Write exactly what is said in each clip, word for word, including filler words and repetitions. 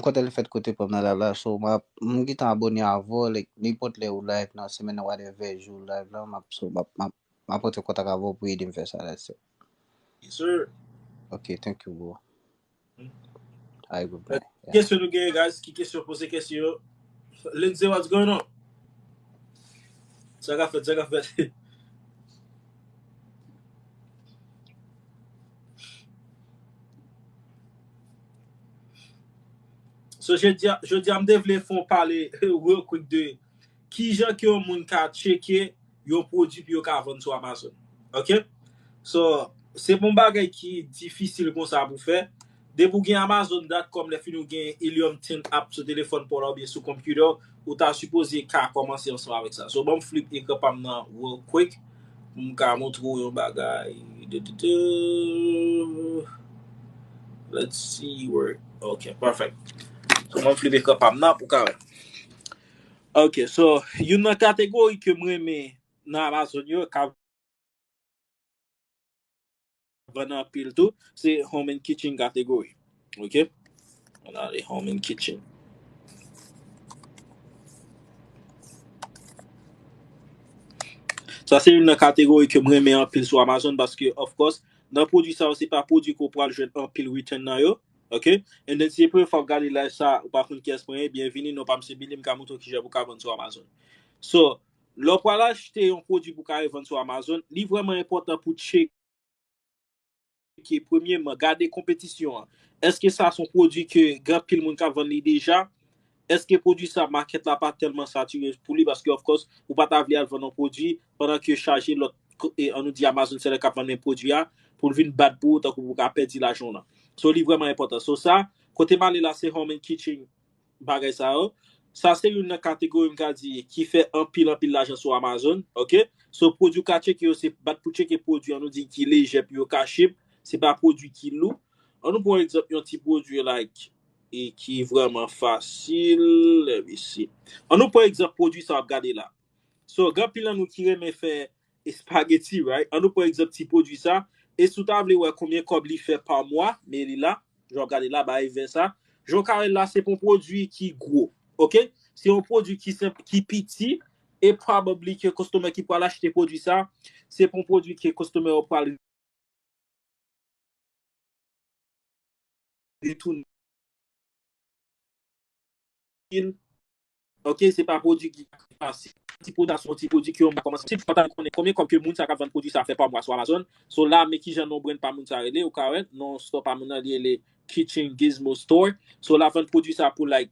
kontan lefèt ke w te pran m nan live la, so m ap, m gentan abòne avè w, like, nenpòt lè ou live nan semèn nan, whatever jou ou live la, m ap, so, m ap, m ap, m ap rantre kontak avè w pou ede m fè sa, that's it. Yes, sir. Ok, thank you, bro. Hmm. Alright, goodbye. Ki kesyon nou genyen, guys? Ki kesyon? Poze kesyon yo. Lindsay, what's going on? Sa ka fèt, sa ka fèt. So, jodi a, jodi a, m te vle fè yon pale real quick de kijan ke yon moun ka tcheke yon pwodui pou yo ka vann sou Amazon. Ok? So, se pa yon bagay ki difisil konsa pou fè. Depi w gen amazon dot com, lè fini w gen Helium ten app sou telefòn pa w la oubyen sou konpitè w, ou ta sipoze ka kòmanse ansanm avèk sa. So, ban m flip ekran pa m nan real quick pou m ka montre w yon bagay. Du, du, du. Let's see where. Ok, perfect. So, ban m flip ekran pa m nan pou ka wè. Ok, so, youn nan kategori ke m renmen nan Amazon yo, ka vann anpil tou, se home and kitchen category. Ok? Ann ale home and kitchen. Sa se youn nan kategori ke m renmen anpil sou Amazon paske, of course, nan pwodui sa yo, se pa pwodui ke w pral jwenn anpil return nan yo. Ok? And then, si se premye fwa w ap gade live sa, ou pa konn kiyès mwen ye, byenvini, non pa m se Billy, m ka montre w kijan pou w ka vann sou Amazon. So, lè w pral achte yon pwodui pou w ka revann sou Amazon, li vrèman enpòtan pou tcheke premyèman, gade konpetisyon an. Èske sa se yon pwodui ke gen anpil moun k ap vann li deja? Èske pwodui sa, makèt la pa tèlman satire pou li? Paske, of course, ou pa ta vle al vann yon pwodui pandan ke chaje lòt, ko- e, ann nou di Amazon seller k ap vann menm pwodui a, pou l vin bat pou ou, tankou pou w ka pèdi lajan w lan. So, li vrèman enpòtan. So, sa, kote m ale la, se home and kitchen bagay sa yo. Sa se youn nan kategori m ka di ki fè anpil, anpil lajan sou Amazon, ok? So, pwodui w ka tcheke yo, se bat pou tcheke pwodui, ann nou di, ki lejè pou yo ka cheap, se pa pwodui ki lou. Ann nou pran egzanp yon ti pwodui, like, e ki vrèman fasil, let me see. Ann nou pran egzanp pwodui sa w ap gade la. So, gen anpil nan nou ki renmen fè espageti, right? Ann nou pran egzanp ti pwodui sa. E si w ta vle wè konbyen kòb li fè pa mwa, men li la, jan w ap gade la, bay vè sa. Jan w ka wè la, se pa yon pwodui ki gwo, ok? Se yon pwodui ki senp, ki piti, e probably ke customer ki pral achte pwodui sa, se pa yon pwodui ke customer yo pral retounen. Ok, se pa pwodui ki fasil. Ti pwodui sa, se yon ti pwodui ke yon moun kòmanse. Si w pa ta konnen konbyen kòb ke moun sa k ap vann pwodui sa fè pa mwa sou Amazon. So la, men kijan non brand pa moun sa rele, ou ka wè, non store pa moun nan, li rele Kitchen Gizmo Store. So la, vann pwodui sa pou, like,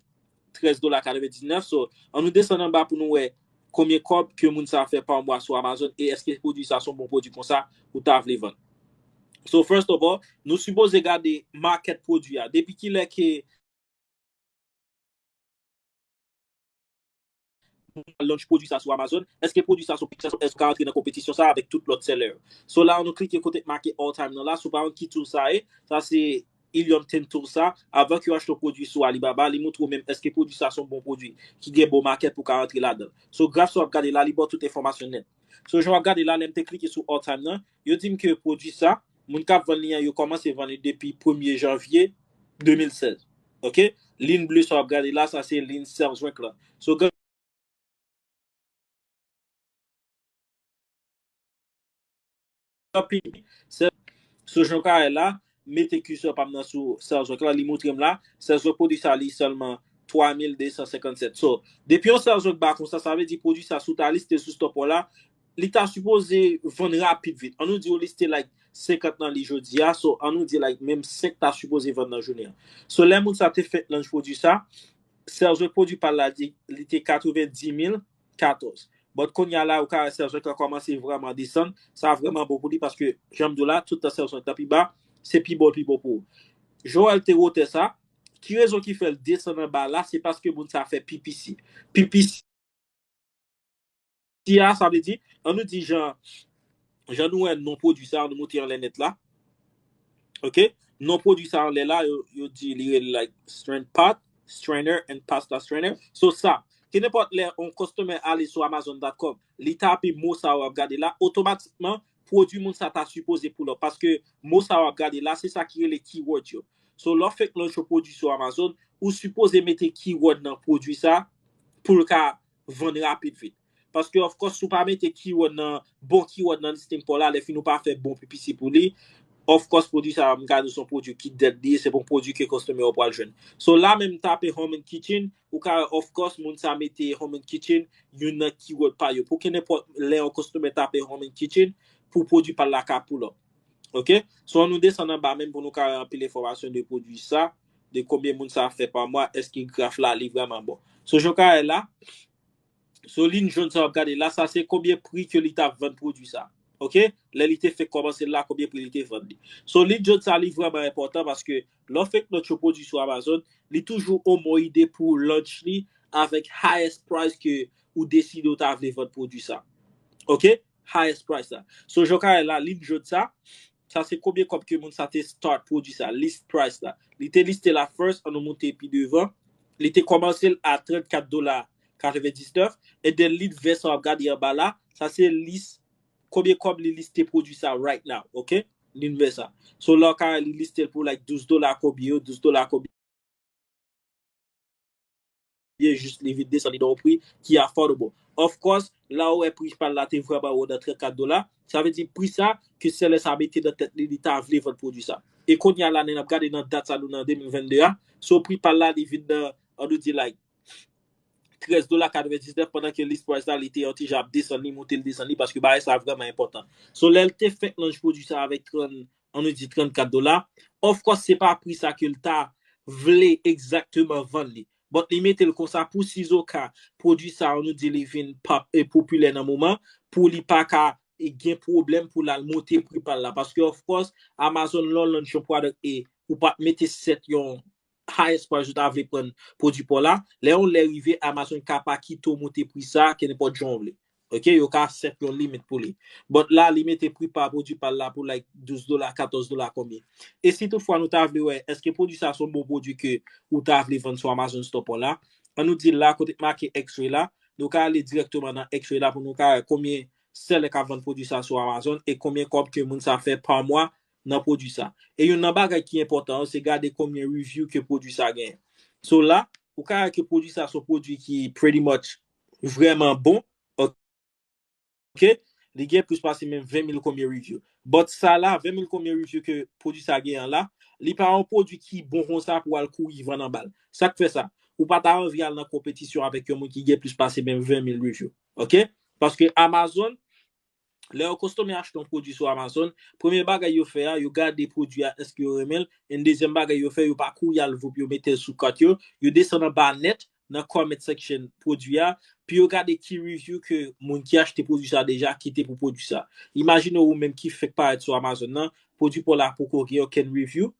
trèz dola katrevendiznèf. So, ann nou desann anba pou nou wè konbyen kòb ke moun sa fè pa mwa sou Amazon e èske pwodui sa se yon bon pwodui konsa ou ta vle vann. So, first of all, nou sipoze gade makèt pwodui a. Depi kilè ke nou launch pwodui sa sou Amazon, èske pwodui sa se yon pwodui sa, èske w ka rantre nan konpetisyon sa avèk tout lòt seller yo? So la, ann nou klike kote k make all time nan la, si w pa konn ki tool sa ye, sa se Helium ten tool sa, avan ke w achte yon pwodui sou Alibaba, li montre w menm èske pwodui sa se yon bon pwodui, ki gen bon makèt pou w ka rantre ladan l. So, graf sa w ap gade la, li ba w tout enfòmasyon nèt. So, jan w ap gade la, lè m te klike sou all time nan, yo di m ke pwodui sa, moun k ap vann li an, yo kòmanse vann li depi premye janvye de mil sèz. Ok? Liy ble sa w ap gade la, sa se liy sales rank lan. So, gen anpil, se, sou jan w ka wè la, mete cursor pa m nan sou sales rank la, li montre m la, sales rank pwodui sa li sèlman twa mil de san senkannsèt. So, depi yon sales rank ba konsa, sa vle di pwodui sa si w ta liste sou store pa w la, li ta sipoze vann rapid vit. Ann nou di w liste, like, senkant nan li jodi a, so ann nou di, like, menm senk ta sipoze vann nan jounen an. So, lè moun sa te fenk launch pwodui sa, sales rank pwodui pa l la di, li te katrevenndis mil katòz. But kounye a la, ou ka wè sales rank lan kòmanse vrèman desann. Sa vrèman bon pou li paske, jan m di w la, tout tan sales rank lan pi ba, se pi bon, pi bon pou ou. Joel te wotè sa. Ki rezon ki fè l desann anba la? Se paske moun sa fè P P C. P P C a, sa vle di, ann nou di jan, jan nou wè non pwodui sa, ann nou monte anlè nèt la. Ok? Non pwodui sa anlè la, yo, yo di li rele, like, strain pot, strainer and pasta strainer. So sa, ke nenpòt lè yon customer ale sou amazon dot com, li tape mo sa w ap gade la, otomatikman, pwodui moun sa ta sipoze pull up. Paske mo sa w ap gade la, se sa ki rele keyword yo. So, lè w fenk launch yon pwodui sou Amazon, ou sipoze mete keyword nan pwodui sa pou l ka vann rapid vit. Paske, of course, si w pa mete keyword nan, bon keyword nan listing pa w la, lè fini ou pa fè bon piblisite pou li, of course, pwodui sa, m ka di w se yon pwodui ki dead li ye, se pa yon pwodui ke customer ou pral jwenn. So, la menm, m tape Home and Kitchen, ou ka, of course, moun sa mete Home and Kitchen, youn nan keyword pa yo. Pou kenenpòt lè yon customer tape Home and Kitchen, pou pwodui pa l la ka pull up. Ok? So, an nou desann anba menm pou nou ka wè anpil enfòmasyon de pwodui sa, de konbyen moun sa fè pa mwa, èske graf la li vrèman bon. So, jan w ka wè la, so, liy jòn sa w ap gade la, sa se konbyen pri ke li t ap vann pwodui sa. Ok? Lè li te fenk kòmanse la, konbyen pri li te vann li. So, liy jòn sa li vrèman enpòtan paske lè w fenk launch yon pwodui sou Amazon, li toujou yon bon ide pou launch li avèk highest price ke ou deside ou ta vle vann pwodui sa. Ok? Highest price la. So, jan w ka wè la, liy jòn sa, sa se konbyen kòb ke moun sa te start pwodui sa, list price la. Li te liste la first, an nou moute pi devan. Li te kòmanse l a trannkat dola katrevendiznèf, and then liy vè sa w ap gade anba la, sa se list, konbyen kòb li liste pwodui sa right now, ok? Liy vè sa. So, la w ka wè li liste l pou, like, douz dola konbyen yo, douz dola konbyen, jis li vin desann li nan yon pri ki affordable. Of course, la w wè pri pa l la te vrèman wo nan trannkat dola, sa vle di pri sa ke seller sa mete nan tèt li, li ta vle vann pwodui sa. E kounye a la, lè n ap gade nan dat sa nou nan de mil vennde a, so pri pa l la, li vin nan, an nou di, like, trèz dola katrevendiznèf, pandan ke list price la, li te yon ti jan ap desann li, moute l, desann li, paske bagay sa vrèman enpòtan. So, lè l te fenk launch pwodui sa avèk trant, an nou di trannkat dola, of course, se pa pri sa ke l ta vle egzakteman vann li. But li mete l konsa pou sizoka pwodui sa, an nou di li vin pop, e popilè nan moman, pou li pa ka, e gen pwoblèm pou l al moute pri pa l la. Paske, of course, Amazon, lè w launch yon product e ou pa t mete set yon highest price ou ta vle pran pwodui pa w la, lè yon lè rive, Amazon ka pa kite w moute pri sa, kenenpòt jan w vle. Ok, yo ka set yon limit pou li. But la, li mete pri pa pwodui pa l la pou, like, douz dola, katòz dola konbyen. E si toutfwa nou ta vle wè, èske pwodui sa se yon bon pwodui ke ou ta vle vann sou Amazon Store pa w la, an nou di la, kote k make X-ray la, nou ka ale dirèkteman nan X-ray la pou nou ka wè konbyen seller k ap vann pwodui sa sou Amazon e konbyen kòb ke moun sa fè pa mwa nan pwodui sa. E youn nan bagay ki enpòtan yo, se gade konbyen review ke pwodui sa genyen. So la, ou ka wè ke pwodui sa se yon pwodui ki pretty much vrèman bon. Ok? Li gen plis pase menm ven mil konbyen review. But sa la, ven mil konbyen review ke pwodui sa genyen la, li pa yon pwodui ki bon konsa pou al kouri vann anba l. Sa k fè sa? Ou pa ta anvi al nan konpetisyon avèk yon moun ki gen plis pase menm ven mil review. Ok? Paske Amazon, lè yon customer achte yon pwodui sou Amazon, premye bagay yo fè a, yo gade pwodui a, èske yo renmen l, and dezyèm bagay yo fè, yo pa kouri al voup, yo mete l sou cart yo, yo desann anba nèt, nan comment section pwodui a, pou yo gade ki review ke moun ki achte pwodui sa deja kite pou pwodui sa. Imajine ou menm ki fèk parèt sou Amazon nan, pwodui pa w la poko gen okenn review,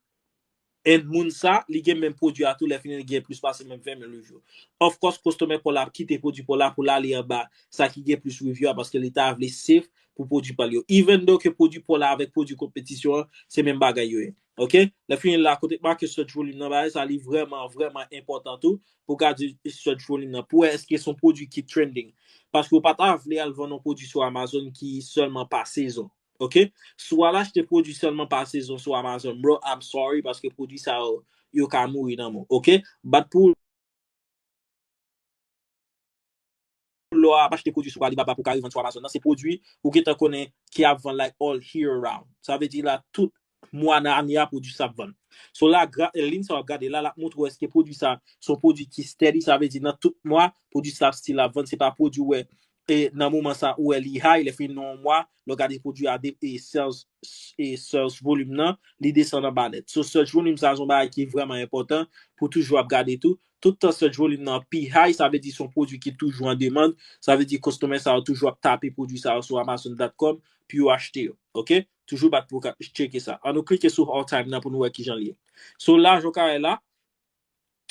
and moun sa, li gen menm pwodui a tou, lè fini li gen plis pase menm ven mil review. Of course, customer pa w la ap kite pwodui pa w la pou l ale anba sa ki gen plis review a, paske li ta vle safe pou pwodui pa l yo. Even though ke pwodui pa w la avèk pwodui konpetisyon an, se menm bagay yo ye. Ok? Lè fini la, kote k make search volume nan, bagay sa, li vrèman, vrèman enpòtan tou pou gade search volume nan, pou wè èske se yon pwodui ki trending. Paske ou pa ta vle al vann yon pwodui sou Amazon ki sèlman pa sezon. Ok? Si w al achte pwodui sèlman pa sezon sou Amazon, bro, I'm sorry, paske pwodui sa yo, yo ka mouri nan men w. Ok? Bat pou lè w ap achte pwodui sou Alibaba pou ka revann sou Amazon nan, se pwodui ou gentan konnen ki ap vann, like, all year round. Sa vle di la, tout mwa nan ane a, pwodui sa ap vann. So la, gra- liy sa w ap gade la, l ap montre w èske pwodui sa se yon pwodui ki steady, sa vle di nan tout mwa, pwodui sa ap still ap vann, se pa pwodui w wè, e nan moman sa, ou wè li high, lè fini nan yon mwa, lè w gade pwodui a de- e sales, e sales volume nan, li desann anba nèt. So search volume sa se yon bagay ki vrèman enpòtan pou toujou ap gade tou. Tout tan search volume nan pi high, sa vle di se yon pwodui ki toujou an demann, sa vle di customer sa yo toujou ap tape pwodui sa yo sou amazon dot com pou yo achte yo. Ok? Toujou bat pou w ka tcheke sa. An nou klike sou all time nan pou nou wè kijan li ye. So la, jan w ka wè la,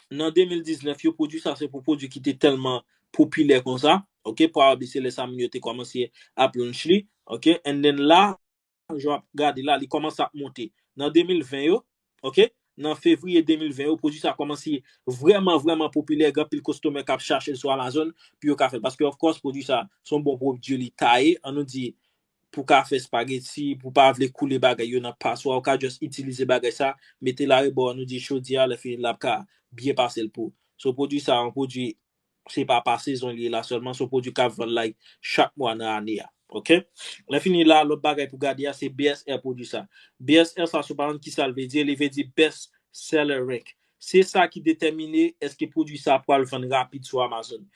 nan de mil diznèf yo, pwodui sa se pou pwodui ki te tèlman popilè konsa. Ok? Probably se lè sa moun yo te kòmanse ap launch li. Ok? And then la, jan w ap gade la, li kòmanse ap monte. Nan de mil ven yo, ok? Nan fevriye de mil ven yo, pwodui sa kòmanse vrèman, vrèman popilè. Gen anpil customer k ap chache l sou Amazon pou yo ka fè l. Paske, of course, pwodui sa, se yon bon pwodui li ta ye. An nou di, pou ka fè spageti, pou pa vle koule bagay yo nan paswa, ou ka just itilize bagay sa, mete l arebò, nou di chodi a, lè fini l ap ka byen pase l pou. So pwodui sa, yon pwodui se pa pa sezon li ye la sèlman, se yon pwodui k ap vann like chak mwa nan ane a. Ok? Lè fini la, lòt bagay pou gade a, se B S R pwodui sa. B S R sa, si w pa konn kisa l vle di, li vle di best seller rank. Se sa ki detèmine èske pwodui sa pral vann rapid sou Amazon.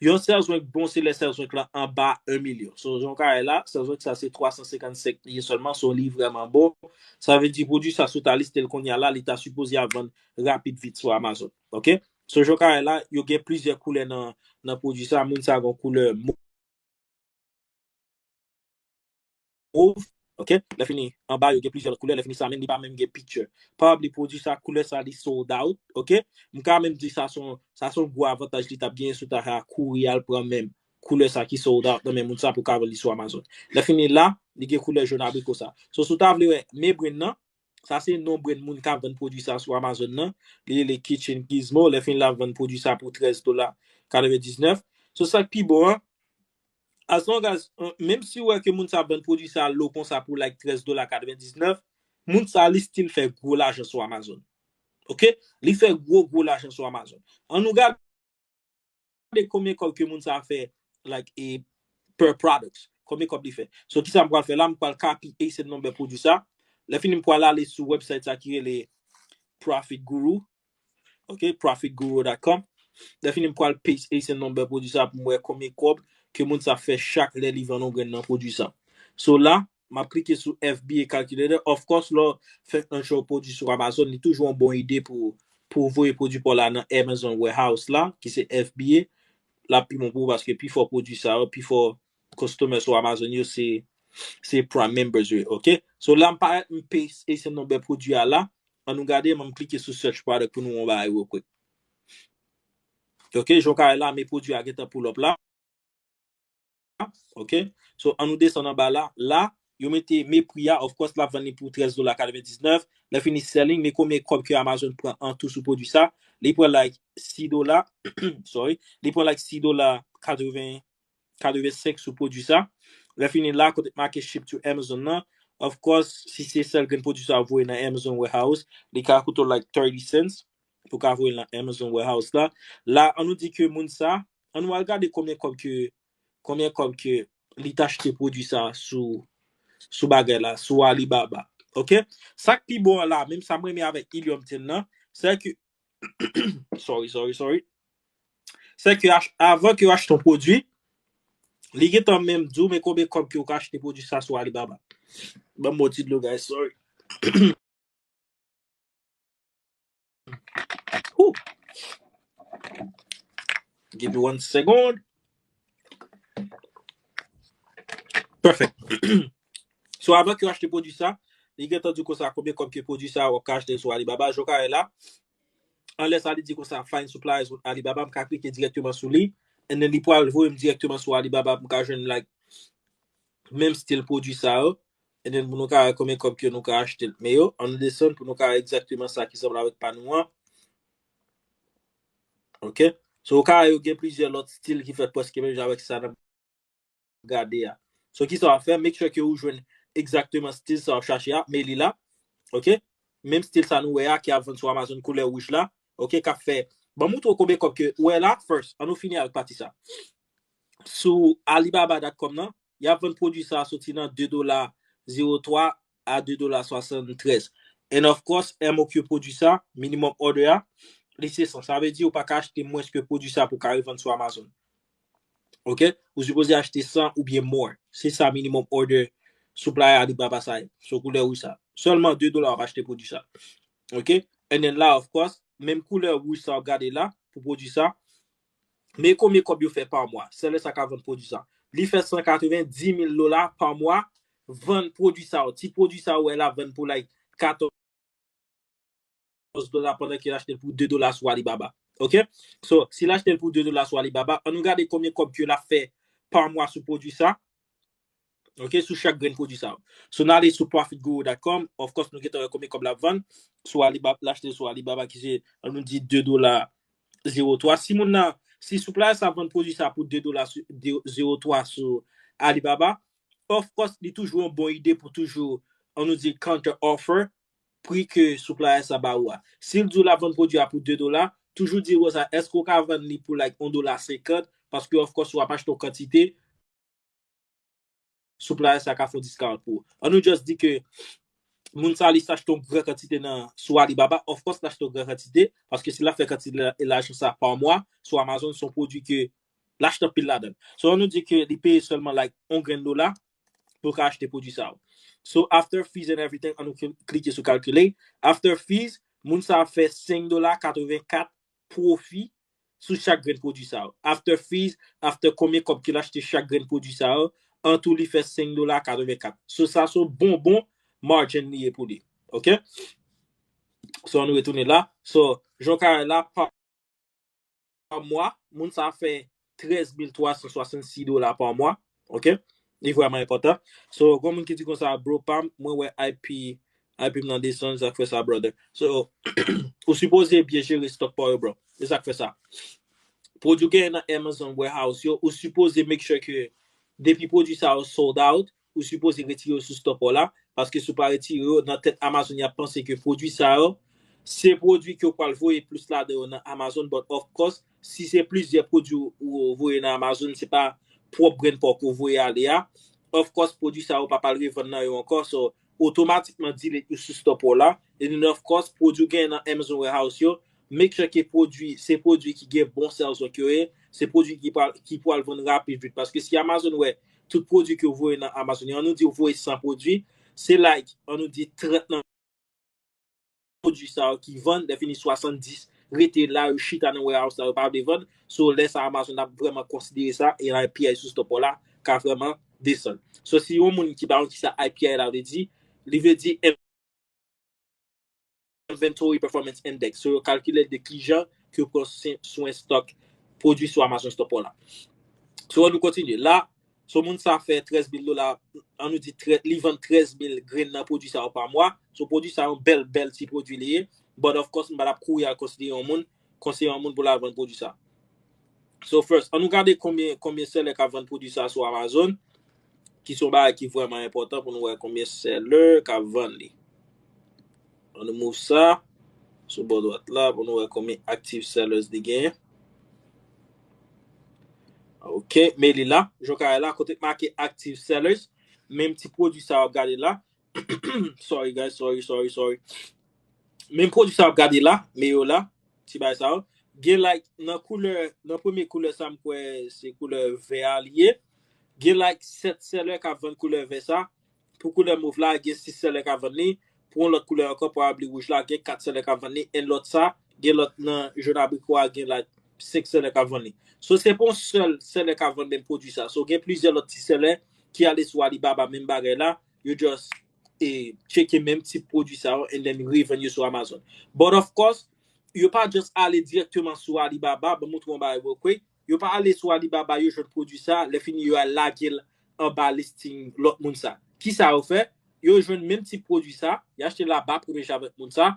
Yon sales rank bon, se lè sales rank lan anba yon milyon. So, jan w ka wè la, sales rank sa se twa san senkannsenk li ye sèlman, so li vrèman bon. Sa vle di pwodui sa, si w ta liste l kounye a la, li ta sipoze ap vann rapid vit sou Amazon. Ok? So, jan w ka wè la, yo gen plizyè koulè nan, nan pwodui sa. Moun sa gen koulè mov. Ok? Lè fini, anba yo gen plizyè lòt koulè. Lè fini, sa menm, li pa menm gen picture. Pa bliye pwodui sa, koulè sa, li sold out. Ok? M ka menm di sa se yon, sa se yon gwo avantaj li t ap genyen si w ta ka kouri al pran menm koulè sa ki sold out nan men moun sa pou ka vann li sou Amazon. Lè fini la, li gen koulè jòn abriko sa. So, si w ta vle wè, men brand nan, sa se non brand moun k ap vann pwodui sa sou Amazon nan. Li rele Kitchen Gizmo. Lè fini, l ap vann pwodui sa pou trèz dola katrevendiznèf. So, sa k pi bon an, as long as, uh, menm si w wè ke moun sa ap vann pwodui sa lo konsa pou like trèz dola katrevendiznèf, moun sa li still fè gwo lajan sou Amazon. Ok? Li fè gwo, gwo lajan sou Amazon. Ann nou gade konbyen kòb ke moun sa fè, like, e per products. Konbyen kòb li fè. So, kisa m pral fè la? M pral copy paste number pwodui sa. Lè fini, m pral ale sou website sa ki rele Profit Guru. Ok, profit guru dot com. Lè fini, m pral paste paste number pwodui sa pou m wè konbyen kòb ke moun sa fè chak lè li vann yon grenn nan pwodui sa. So la, m ap klike sou F B A calculator. Of course, lè w fè yon pwodui sou Amazon, li toujou yon bon ide pou, pou voye pwodui pa w la nan Amazon Warehouse la, ki se F B A. L ap pi bon pou ou paske pifò pwodui sa yo, pifò customer sou Amazon yo, se, se Prime members yo, ok? So la, m parèt, m paste paste number pwodui a la. Ann nou gade, m klike sou search product pou nou wè yon bagay real quick. Ok, jan w ka wè la, men pwodui a gentan pull up la. Ok, so ann nou desann anba la. La, yo mete men pri a, of course, l ap vann li pou trèz dola katrevendiznèf. Lè fini selling, men konbyen kòb ke Amazon pran an tou sou pwodui sa? Li pran like sis dola, sorry, li pran like sis dola katreven, katrevensenk sou pwodui sa. Lè fini la, kote make ship to Amazon nan, of course, si se sèl grenn pwodui sa w voye nan Amazon Warehouse, li ka koute w like thirty cents pou ka voye l nan Amazon Warehouse la. La, ann nou di ke moun sa, ann nou al gade konbyen kòb ke, konbyen kòb ke li t achte pwodui sa sou, sou bagay la, sou Alibaba. Ok? Sa k pi bon an la, menm sa m renmen avèk Helium Ten nan, se ke, sorry, sorry, sorry. Se ke ach-, avan ke w achte yon pwodui, li gentan menm di w, men konbyen kòb ke w ka achte pwodui sa sou Alibaba. Ban m yon ti dlo, guys, sorry. Whew. Give me one second. Perfect. So, avan ke w achte pwodui sa, li gentan di w konsa konbyen kòb ke pwodui sa w ap ka achte sou Alibaba. Jan w ka wè la, anlè sa, li di konsa, find suppliers with Alibaba, m ka klike dirèkteman sou li. And then, li pral voye m dirèkteman sou Alibaba, m ka jwenn, like, menm stil pwodui sa yo. And then, pou nou ka wè konbyen kòb ke nou ka achte l. Men yo, ann nou desann pou nou ka wè egzakteman sa ki sanble avèk pa nou an. Ok? So, ou ka wè yo gen plizyè lòt stil ki fèt prèske menm jan avèk sa n ap gade a. So, kisa w ap fè? Make sure ke ou jwenn egzakteman stil sa w ap chache a, men li la. Ok? Menm stil sa nou wè a, ki ap vann sou Amazon koulè wouj la. Ok? K ap fè. Ban m montre w konbyen kòb ke, ou wè la, first, ann nou fini avèk pati sa. Sou Alibaba dot com nan, y ap vann pwodui sa a soti nan de dola zewo twa a de dola swasanntrèz. And of course, M O Q pwodui sa, minimum order a, li se san. Sa vle di ou pa ka achte mwens ke pwodui sa pou ka revann sou Amazon. Ok? Ou sipoze achte san oubyen more. Se sa minimum order supply Alibaba sa ye. Sou koulè wouj sa. Sèlman de dola w ap achte pwodui sa. Ok? And then la, of course, menm koulè wouj sa w ap gade la, pou pwodui sa, men konbyen kòb yo fè pa mwa? Seller sa ka vann pwodui sa. Li fè san katreven, dis mil dola pa mwa, vann pwodui sa yo. Ti pwodui sa yo wè la vann pou like katòz dola pandan ke l achte l pou de dola sou Alibaba. Ok? So, si l achte l pou de dola sou Alibaba, ann nou gade konbyen kòb ke l ap fè pa mwa sou pwodui sa. Ok, sou chak grenn pwodui sa yo. So, n ale sou profit guru dot com. Of course, nou gentan wè konbyen kòb l ap vann. Sou Alibaba, l achte sou Alibaba ki se, ann nou di de dola zewo twa. Si moun nan, si supplier sa vann pwodui sa pou de dola zewo twa sou Alibaba, of course, li toujou yon bon ide pou toujou, ann nou di, counter offer pri ke supplier sa ba ou a. Si l di w l ap vann pwodui a pou de dola, toujou di konsa, èske w ka vann li pou, like, yon dola senkant? Paske, of course, w ap achte yon kantite, supplier sa ka fè yon discount pou ou. Ann nou just di ke moun sa li achte yon gran kantite nan, sou Alibaba, of course, l achte yon gran kantite, paske si l ap fè kantite la, lajan sa pa mwa, sou Amazon, se yon pwodui ke l achte anpil ladan l. So, ann nou di ke li peye sèlman, like, yon grenn dola pou l ka achte pwodui sa yo. So, after fees and everything, ann nou kli-, klike sou calculate. After fees, moun sa fè senk dola katrevenkat pwofi sou chak grenn pwodui sa yo. After fees, after konbyen kòb ke l achte chak grenn pwodui sa yo, an tou li fè senk dola katrevenkat. So, sa se yon bon, bon margin li ye pou li. Oke? So, ann nou retounen la. So, jan w ka wè la, pa pa mwa, moun sa fè trèz mil twa san swasannsis dola pa mwa. Oke? Li vrèman enpòtan. So, gon moun ki di konsa, bro pa m, mwen wè I P, I P m nan desann, sa k fè sa, brother. So, ou sipoze byen jere stock pa w yo, bro. Se sa k fè sa. Pwodui w genyen nan Amazon Warehouse yo, ou sipoze make sure ke depi pwodui sa yo sold out, ou sipoze retire yo sou stock pa w la, paske si w pa retire yo, nan tèt Amazon, y ap panse ke pwodui sa yo, se pwodui ke w pral voye plis ladan yo nan Amazon, but of course, si se plizyè pwodui ou voye nan Amazon, se pa pwòp grenn pa w ke w voye ale a, of course, pwodui sa yo pa pral revann nan yo ankò, so, otomatikman delete yo sou stock pa w la, and then of course, pwodui w genyen nan Amazon Warehouse yo, make sure ke pwodui, se pwodui ki gen bon sales work yo ye, se pwodui ki pral, ki pral vann rapid vit. Paske si Amazon wè tout pwodui ke w voye nan Amazon yo, ann nou di w voye san pwodui, se like, ann nou di trant nan pwodui sa yo ki vann, lè fini swasanndis rete la, yo chita nan warehouse la, yo pa vle vann. So, lè sa Amazon ap vrèman konsidere sa, e I P I sou stock pa w la ka vrèman desann. So, si yon moun ki pa konn kisa I P I la vle di, li vle di Inventory Performance Index. So, yo kalkile de kijan ke yo pran swen, swen stock pwodui sou Amazon stock pa w la. So, ann nou kontinye. La, so, moun sa fè trèz mil dola, ann nou di trèz, li vann trèz mil grenn nan pwodui sa yo pa mwa. So, pwodui sa yon bèl, bèl ti pwodui li ye. But of course, m pa t ap kouri al konsidere yon moun, konseye yon moun pou l al vann pwodui sa. So, first, ann nou gade konbyen, konbyen seller k ap vann pwodui sa sou Amazon, ki se yon bagay ki vrèman enpòtan pou nou wè konbyen seller k ap vann li. Ann nou move sa sou bò dwat la pou nou wè konbyen active sellers li genyen. Ok, men li la, jan w ka wè la, kote k make active sellers, menm ti pwodui sa w ap gade la. Sorry, guys, sorry, sorry, sorry. Menm pwodui sa w ap gade la, men yo la, ti bagay sa yo. Gen, like, nan koulè, nan premye koulè sa, m kwè se koulè vè a li ye. Gen, like, sèt seller k ap vann koulè vè sa. Pou koulè mov la, gen sis seller k ap vann li. Pou yon lòt koulè ankò, pwobabli wouj la, gen kat seller k ap vann li. And lòt sa, gen lòt nan jòn abriko a, gen, like, senk seller k ap vann li. So, se pa yon sèl seller k ap vann menm pwodui sa. So, gen plizyè lòt ti seller ki ale sou Alibaba, menm bagay la. Yo just e tcheke menm tip pwodui sa yo, and then revann yo sou Amazon. But of course, yo pa just ale dirèkteman sou Alibaba, ban m montre w yon bagay real quick. Yo pa ale sou Alibaba, yo jwenn pwodui sa, lè fini yo al lage l anba listing lòt moun sa. Kisa yo fè? Yo jwenn menm tip pwodui sa, yo achte l anba premye jan avèk moun sa.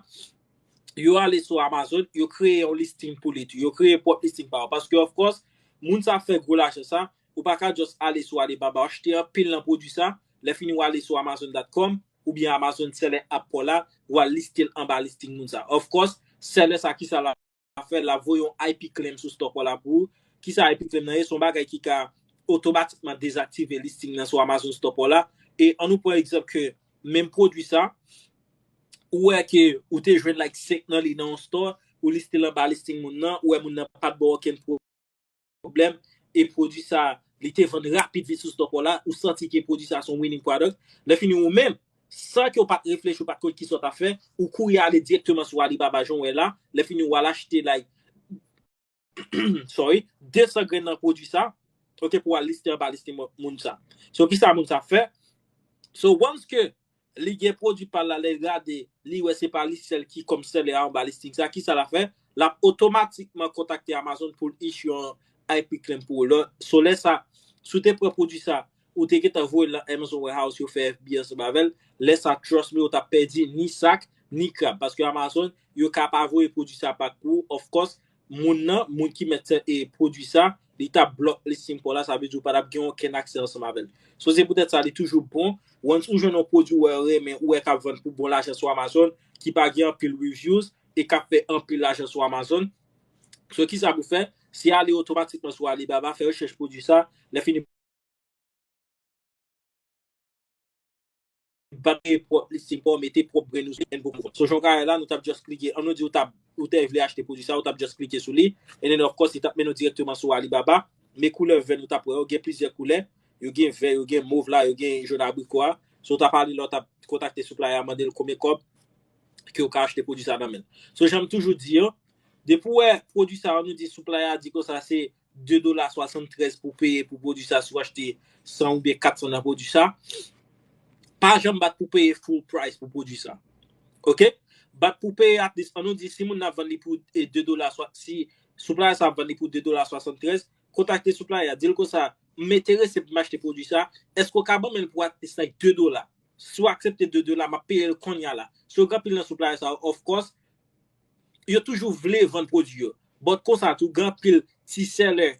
Yo ale sou Amazon, yo kreye yon listing pou li tou. Yo kreye pwòp listing pa yo. Paske, of course, moun sa fè gwo lajan sa, ou pa ka just ale sou Alibaba, achte anpil nan pwodui sa, lè fini w ale sou Amazon dot com, oubyen Amazon Seller app pa w la, w al liste l anba listing moun sa. Of course, seller sa kisa l ap fè, l ap voye yon I P claim sou stock pa w la pou ou. Kisa I P claim nan ye? Se yon bagay ki ka otomatikman dezaktive listing nan sou Amazon stock pa w la. E ann nou pran egzanp ke menm pwodui sa, ou wè ke ou te jwenn like senk nan li nan yon store, ou liste l anba listing moun nan, ou wè moun nan pa t ba w okenn pwoblèm, e pwodui sa, li te vann rapid vit sou stock pa w la, ou santi ke pwodui sa se yon winning product. Lè fini ou menm, san ke w pa t reflechi, ou pa t konn kisa w t ap fè, ou kouri ale dirèkteman sou Alibaba, jan w wè la, lè fini ou al achte, like, sorry, de san grenn nan pwodui sa, ok, pou w al liste anba listing moun sa. So, kisa moun sa fè? So, once ke li gen pwodui pa l la, lè l gade, li wè se pa li sèl ki kòm seller anba listing sa, kisa l ap fè? L ap otomatikman kontakte Amazon pou l issue yon I P claim pou ou. Lè, so lè sa, si w te pran pwodui sa, ou te gentan voye l nan Amazon Warehouse, yo fè F B A ansanm avè l, lè sa, trust me, ou t ap pèdi ni sak, ni krab. Paske Amazon, yo ka pa voye pwodui sa back pou ou, of course, moun nan, moun ki mèt e pwodui sa, li t ap block listing pa w la, sa vle di ou pa t ap gen okenn aksè ansanm avè l. So, se poutèt sa, li toujou bon, once ou jwenn yon pwodui ou wè ou renmen, ou wè k ap vann pou bon lajan sou Amazon, ki pa gen anpil reviews, e k ap fè anpil lajan sou Amazon. So, ki sa pou fè? Se ale otomatikman sou Alibaba, fè rechèch pwodui sa, lè fini bat pwòp listing pa w, mete pwòp brand ou sou li, and boom. So, jan w ka wè la, nou t ap just klike, an nou di ou t ap, ou te vle achte pwodui sa, ou t ap just klike sou li, and then of course, li t ap mennen w dirèkteman sou Alibaba. Men koulè vè nou t ap wè yo, gen plizyè koulè, yo gen vè, yo gen mov la, yo gen jòn abriko a. So, w t ap ale la, w t ap kontakte supplier a, mande l konbyen kòb ke w ka achte pwodui sa nan men l. So, jan m toujou di yo, depi w wè pwodui sa, an nou di supplier a di konsa se de dola swasanntrèz pou peye pou pwodui sa si w achte san oubyen kat san nan pwodui sa. Pa janm bat pou peye full price pou pwodui sa. Oke? Bat pou peye at least, an nou di, si moun nan vann li pou e, de dola, swa, si supplier sa ap vann li pou de dola swasanntrèz, kontakte supplier a, di l konsa, m enterese pou m achte pwodui sa, èske w ka ban m l pou at least like de dola? Si w aksepte de dola, m ap peye l kounye a la. So, gen anpil nan supplier sa, of course, yo toujou vle vann pwodui yo. But konsa tou, gen anpil ti seller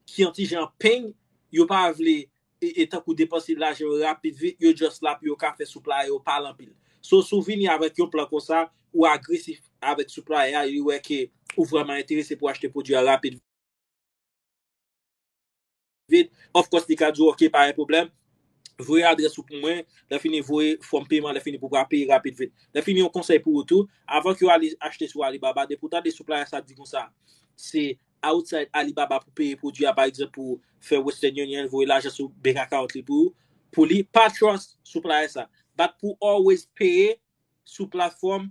ki yon ti jan peng, yo pa vle e, e tankou depanse lajan yo rapid vit, yo just la pou yo ka fè supplier yo pale anpil. So, si w vini avèk yon plan konsa, ou agresif avèk supplier a, li wè ke ou vrèman enterese pou achte pwodui a rapid vit. Of course, li ka di w, "Ok, pa gen pwoblèm. Voye adrès ou pou mwen. Lè fini, voye fòm peman. Lè fini, pou w ka peye rapid vit." Lè fini, yon konsèy pou ou tou. Avan ke w ale achte sou Alibaba, depi w tande supplier sa di konsa, se outside Alibaba pou peye pwodui a, pa egzanp, pou fè Western Union, voye lajan sou bank account li pou, pou li, pa trust supplier sa. Bat pou always peye sou platfòm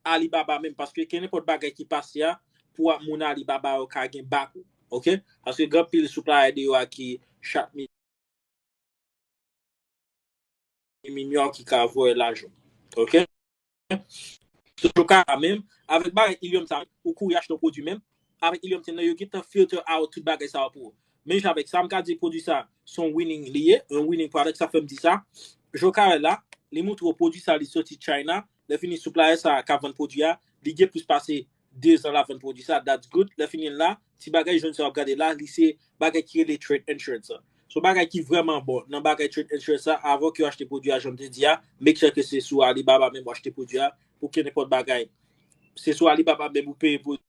Alibaba menm, paske kenenpòt bagay ki pase a, pou ap moun Alibaba yo ka gen back ou. Oke? Paske gen anpil supplier deyò a ki chak mi- minyon ki ka voye lajan. Oke? So, ka menm, avèk bagay Helium sa, ou kouri achte yon pwodui menm, avèk Helium ten nan, yo gentan filter out tout bagay sa yo pou ou. Menm jan avèk sa, m ka di pwodui sa, se yon winning li ye, yon winning product, sa fè m di sa. Jan w ka wè la, li montre w pwodui sa, li soti China, lè fini supplier sa k ap vann pwodui a, li gen plis pase de zan l ap vann pwodui sa, that's good. Lè fini la, ti bagay jòn sa w ap gade la, li se bagay ki rele trade insurance la. Se yon bagay ki vrèman bon nan bagay trade insurance la, avan ke w achte pwodui a, jan m te di a, make sure ke se sou Alibaba menm w achte pwodui a, pou kenenpòt bagay. Se sou Alibaba menm ou peye pwodui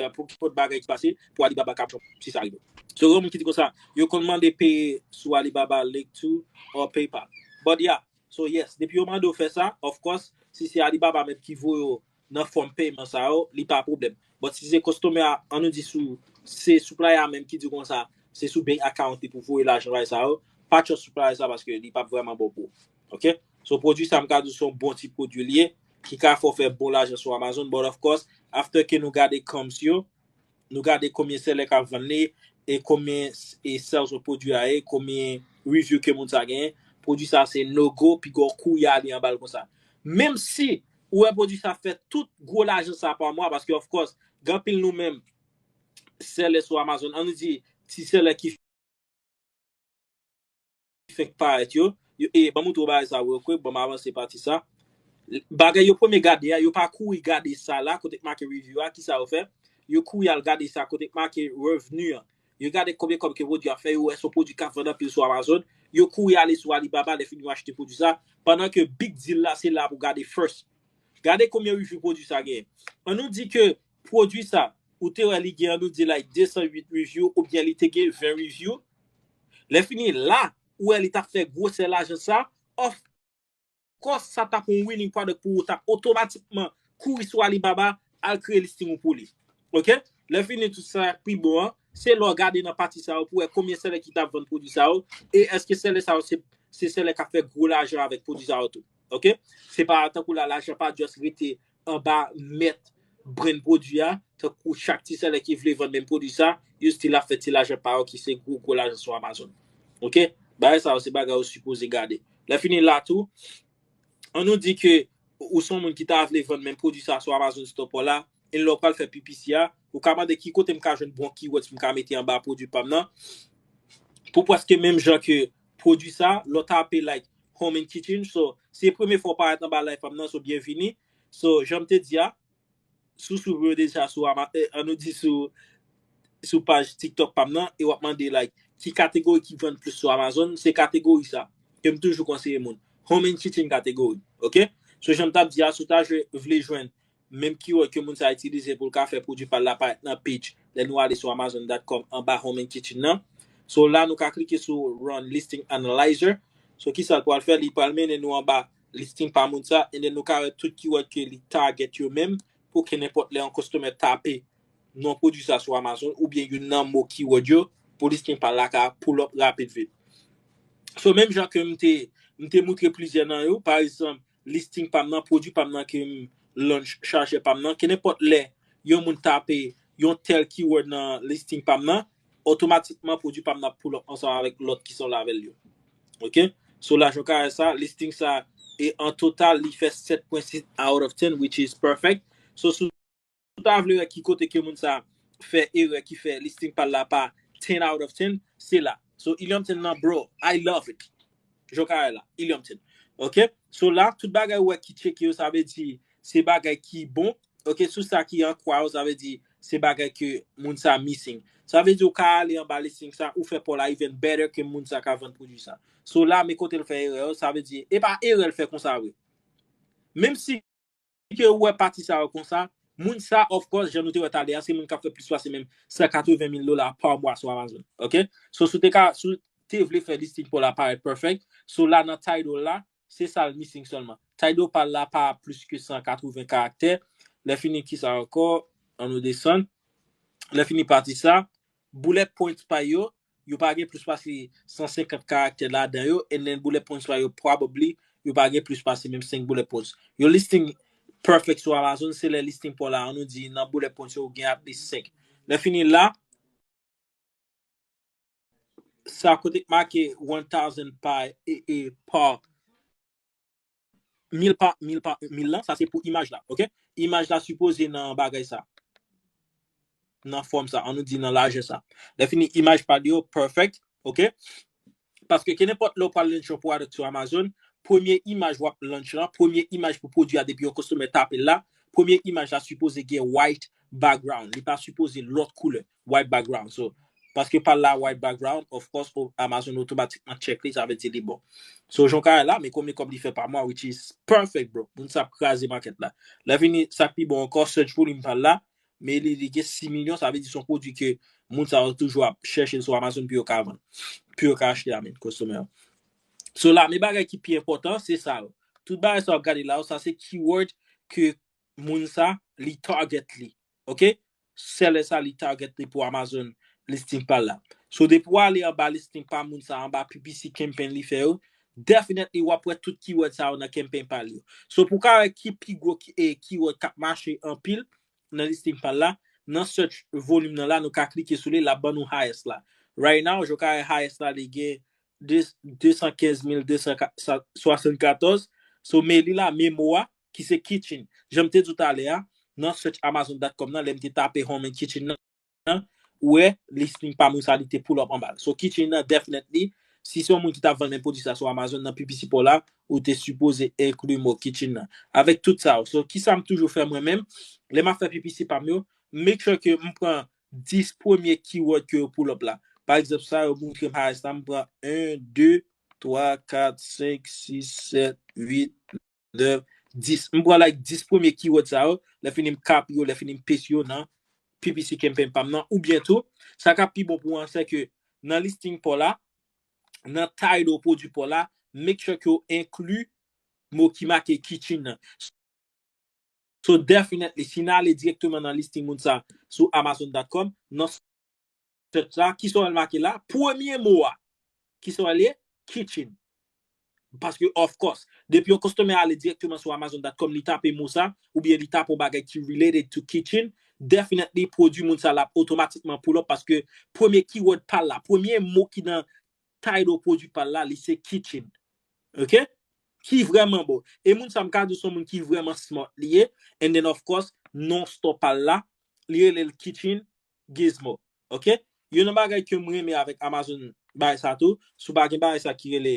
a, pou kenenpòt bagay ki pase, pou Alibaba ka pran si sa rive. So, gen moun ki di konsa, yo konn mande peye sou Alibaba, Link two or PayPal. But yeah, so yes, depi yo mande w fè sa, of course, si se Alibaba menm ki voye w nan fòm peyman sa yo, li pa pwoblèm. But si se customer a, an nou di sou, se supplier a menm ki di konsa, se sou bank account li pou voye lajan bay sa yo, pa trust supplier sa paske li p ap vrèman bon pou ou. Oke? So, pwodui sa, m ka di w se yon bon ti pwodui li ye, ki ka fè w fè bon lajan sou Amazon, but of course, after ke nou gade comps yo, nou gade konbyen seller k ap vann li, e konbyen s- e sales pwodui a ye, konbyen review ke moun sa genyen, pwodui sa se no go, piga w kouri ale anba l konsa. Menm si ou wè pwodui sa fè tout gwo lajan sa pa mwa, paske of course, gen anpil nou menm, seller sou Amazon, an nou di, ti seller ki fenk parèt yo, yo, e ban m montre w bagay sa real quick, ban m avanse pati sa. Bagay yo premye gade a, yo pa kouri gade sa la, kote k make review a, ki sa yo fè? Yo kouri al gade sa, kote k make revenu an. Yo gade konbyen kòb ke pwodui a fè, yo wè se yon pwodui k ap vann anpil sou Amazon. Yo kouri ale sou Alibaba, lè fini yo achte pwodui sa, pandan ke big deal la, se la pou gade first. Gade konbyen review pwodui sa genyen. An nou di ke pwodui sa, ou te wè li gen, an nou di like de san uit review, oubyen li te gen ven review. Lè fini la, ou wè li t ap fè gwosè lajan sa, of course, sa t ap yon winning product pou ou, t ap otomatikman kouri sou Alibaba, al kreye listing ou pou li. Oke? Lè fini tout sa, pi bon an, se lè w gade nan pati sa yo pou wè konbyen seller ki t ap vann pwodui sa yo, e èske seller sa yo se, se seller k ap fè gwo lajan avèk pwodui sa yo tou. Oke? Se pa tankou la, lajan pa just rete anba mèt brand pwodui a, tankou chak ti seller ki vle vann menm pwodui sa, yo still ap fè ti lajan pa yo ki se gwo, gwo lajan sou Amazon. Oke? Bagay sa yo se bagay ou sipoze gade. Lè fini la tou, an nou di ke ou se yon moun ki ta vle vann menm pwodui sa sou Amazon Store pa w la, e lè w pral fè P P C a, ou ka mande ki kote m ka jwenn bon keywords pou m ka mete anba pwodui pa m nan, pou prèske menm jan ke pwodui sa, lè w tape like Home and Kitchen. So, se premye fwa w parèt anba live pa m nan, so byenvini. So, jan m te di a, si w swiv yo deja sou Ama, eh, an nou di sou, sou paj TikTok pa m nan, e w ap mande, like, ki kategori ki vann plis sou Amazon, se kategori sa ke m toujou konseye moun. Home and Kitchen kategori, ok? So, jan m t ap di a, si w ta jwe, vle jwenn menm keyword ke moun sa itilize pou l ka fè pwodui pa l la parèt nan page, lè nou ale sou amazon dot com anba Home and Kitchen nan. So, la, nou ka klike sou Run Listing Analyzer. So, ki sa l pral fè? Li pral mennen nou anba listing pa moun sa, and then nou ka wè tout keyword ke li target yo menm, pou ke nenpòt lè yon customer tape non pwodui sa sou Amazon, oubyen youn nan mo keyword yo, pou listing pa l la ka pull up rapid vit. So, menm jan ke m te, m te moutre plizyè nan yo, pa egzanp, listing pa m nan, pwodui pa m nan ke m launch, chaje pa m nan, ke nenpòt lè yon moun tape yon tèl keyword nan listing pa m nan, otomatikman pwodui pa m nan ap pull up ansanm avèk lòt ki sanble avè l yo. Ok? So, la, jan w ka wè sa, listing sa, e an total, li fè sèt pwen sis out of ten, which is perfect. So, si w ta vle wè ki kote ke moun sa fè erè ki fè listing pa l la pa ten out of ten, se la. So, Helium ten nan, bro, I love it. Jan w ka wè la, Helium ten. Ok? So, la, tout bagay ou wè ki tcheke yo, sa vle di se bagay ki bon. Ok? Sou sa ki an kwa yo, sa vle di se bagay ke moun sa missing. Sa vle di ou ka ale anba listing sa, ou fè pa w la even better ke moun sa ka vann pwodui sa. So, la, men kote l fè erè yo, sa vle di, e pa erè l fè konsa vre. Menm si ke ou wè pati sa yo konsa, moun sa, of course, jan nou te wè talè a, se moun k ap fè plis pase menm san katreven mil dola pa mwa sou Amazon. Ok? So, si w te ka, si w te vle fè listing pa w la parèt perfect, so la nan title la, se sa l missing sèlman. Title pa l la pa plis ke san katreven karaktè. Lè fini, ki sa ankò? An nou desann. Lè fini pati sa, bullet points pa yo, yo pa gen plis pase san senkant karaktè ladan yo, and then bullet points pa yo, probably, yo pa gen plis pase menm senk bullet points. Yo listing perfect sou Amazon, se lè listing pa w la, an nou di, nan bullet points yo, ou gen at least senk. Lè fini la, sa kote k make one thousand pa, e, e, pa mil pa, mil pa, mil lan, sa se pou imaj la, ok? Imaj la sipoze nan bagay sa. Nan fòm sa, an nou di nan lajè sa. Lè fini, imaj pa l yo, perfect, ok? Paske ke nenpòt lè w pral launch yon product sou Amazon, premye imaj w ap launch lan, premye imaj pou pwodui a depi yon customer tape l la, premye imaj la sipoze gen white background. Li pa sipoze lòt koulè, white background. So, paske pa l la white background, of course, o-, Amazon otomatikman check li, sa vle di li bon. So, jan w ka wè la, men konbyen kòb li fè pa mwa, which is perfect, bro. Moun sa ap kraze market la. Lè fini, sa k pi bon ankò, search volume pa l la, men li, li gen sis milyon, sa vle di se yon pwodui ke moun sa yo toujou ap chèche l sou Amazon pou yo ka vann. Pou yo ka achte, I mean, customer yo. So la, men bagay ki pi enpòtan, se sa yo. Tout bagay sa w ap gade la yo, sa se keyword ke moun sa, li target li. Ok? Seller sa, li target li pou Amazon listing pa l la. So, depi w ale anba listing pa moun sa, anba P P C campaign li fè yo, definitely w ap wè tout keyword sa yo nan campaign pa l yo. So, pou w ka wè ki pi gwo ki, e, keyword k ap mache anpil nan listing pa l la, nan search volume nan la, nou ka klike sou li, l ap ban nou highest la. Right now, jan w ka wè highest la, li gen de, de san kenz mil de san swasannkatòz. So, men li la, men mo a, ki se kitchen. Jan m te di w talè a, nan search amazon dot com nan, lè m te tape home and kitchen nan, ou wè, listing pa moun sa, li te pull up anba l. So, kitchen nan, definitely, si se yon moun ki t ap vann menm pwodui sa sou Amazon nan P P C pa w la, ou te sipoze enkli mo kitchen nan. Avèk tout sa yo. So, ki sa m toujou fè mwen menm? Lè m ap fè P P C pa m yo, make sure ke m pran dis premye keyword ke yo pull up la. Pa egzanp, sa yo moutre m highest la, m pran en, de, twa, kat, senk, sis, sèt, uit, nèf, dis. M pran, like, dis premye keyword sa yo, lè fini m copy yo, lè fini m paste yo nan P P C campaign pa m nan, oubyen tou, sa k ap pi bon pou w an, se ke nan listing pa w la, nan title pwodui pa w la, make sure ke w enkli mo ki make kitchen nan. So, definitely, si n ale dirèkteman nan listing moun sa sou amazon dot com, nan search la, ki sa w wè l make la? Premye mo a, ki sa w wè l ye? Kitchen. Paske, of course, depi yon customer ale dirèkteman sou amazon dot com, li tape mo sa, oubyen li tape yon bagay ki related to kitchen, definitely, pwodui moun sa, l ap otomatikman pull up, paske premye keyword pa l la, premye mo ki nan title pwodui pa l la, li se kitchen. Ok? Ki vrèman bon. E moun sa, m ka di w se yon moun ki vrèman smart li ye. And then, of course, non store pa l la, li rele l Kitchen Gizmo. Ok? Youn nan bagay ke m renmen avèk Amazon bagay sa tou, si w pa gen bagay sa ki rele,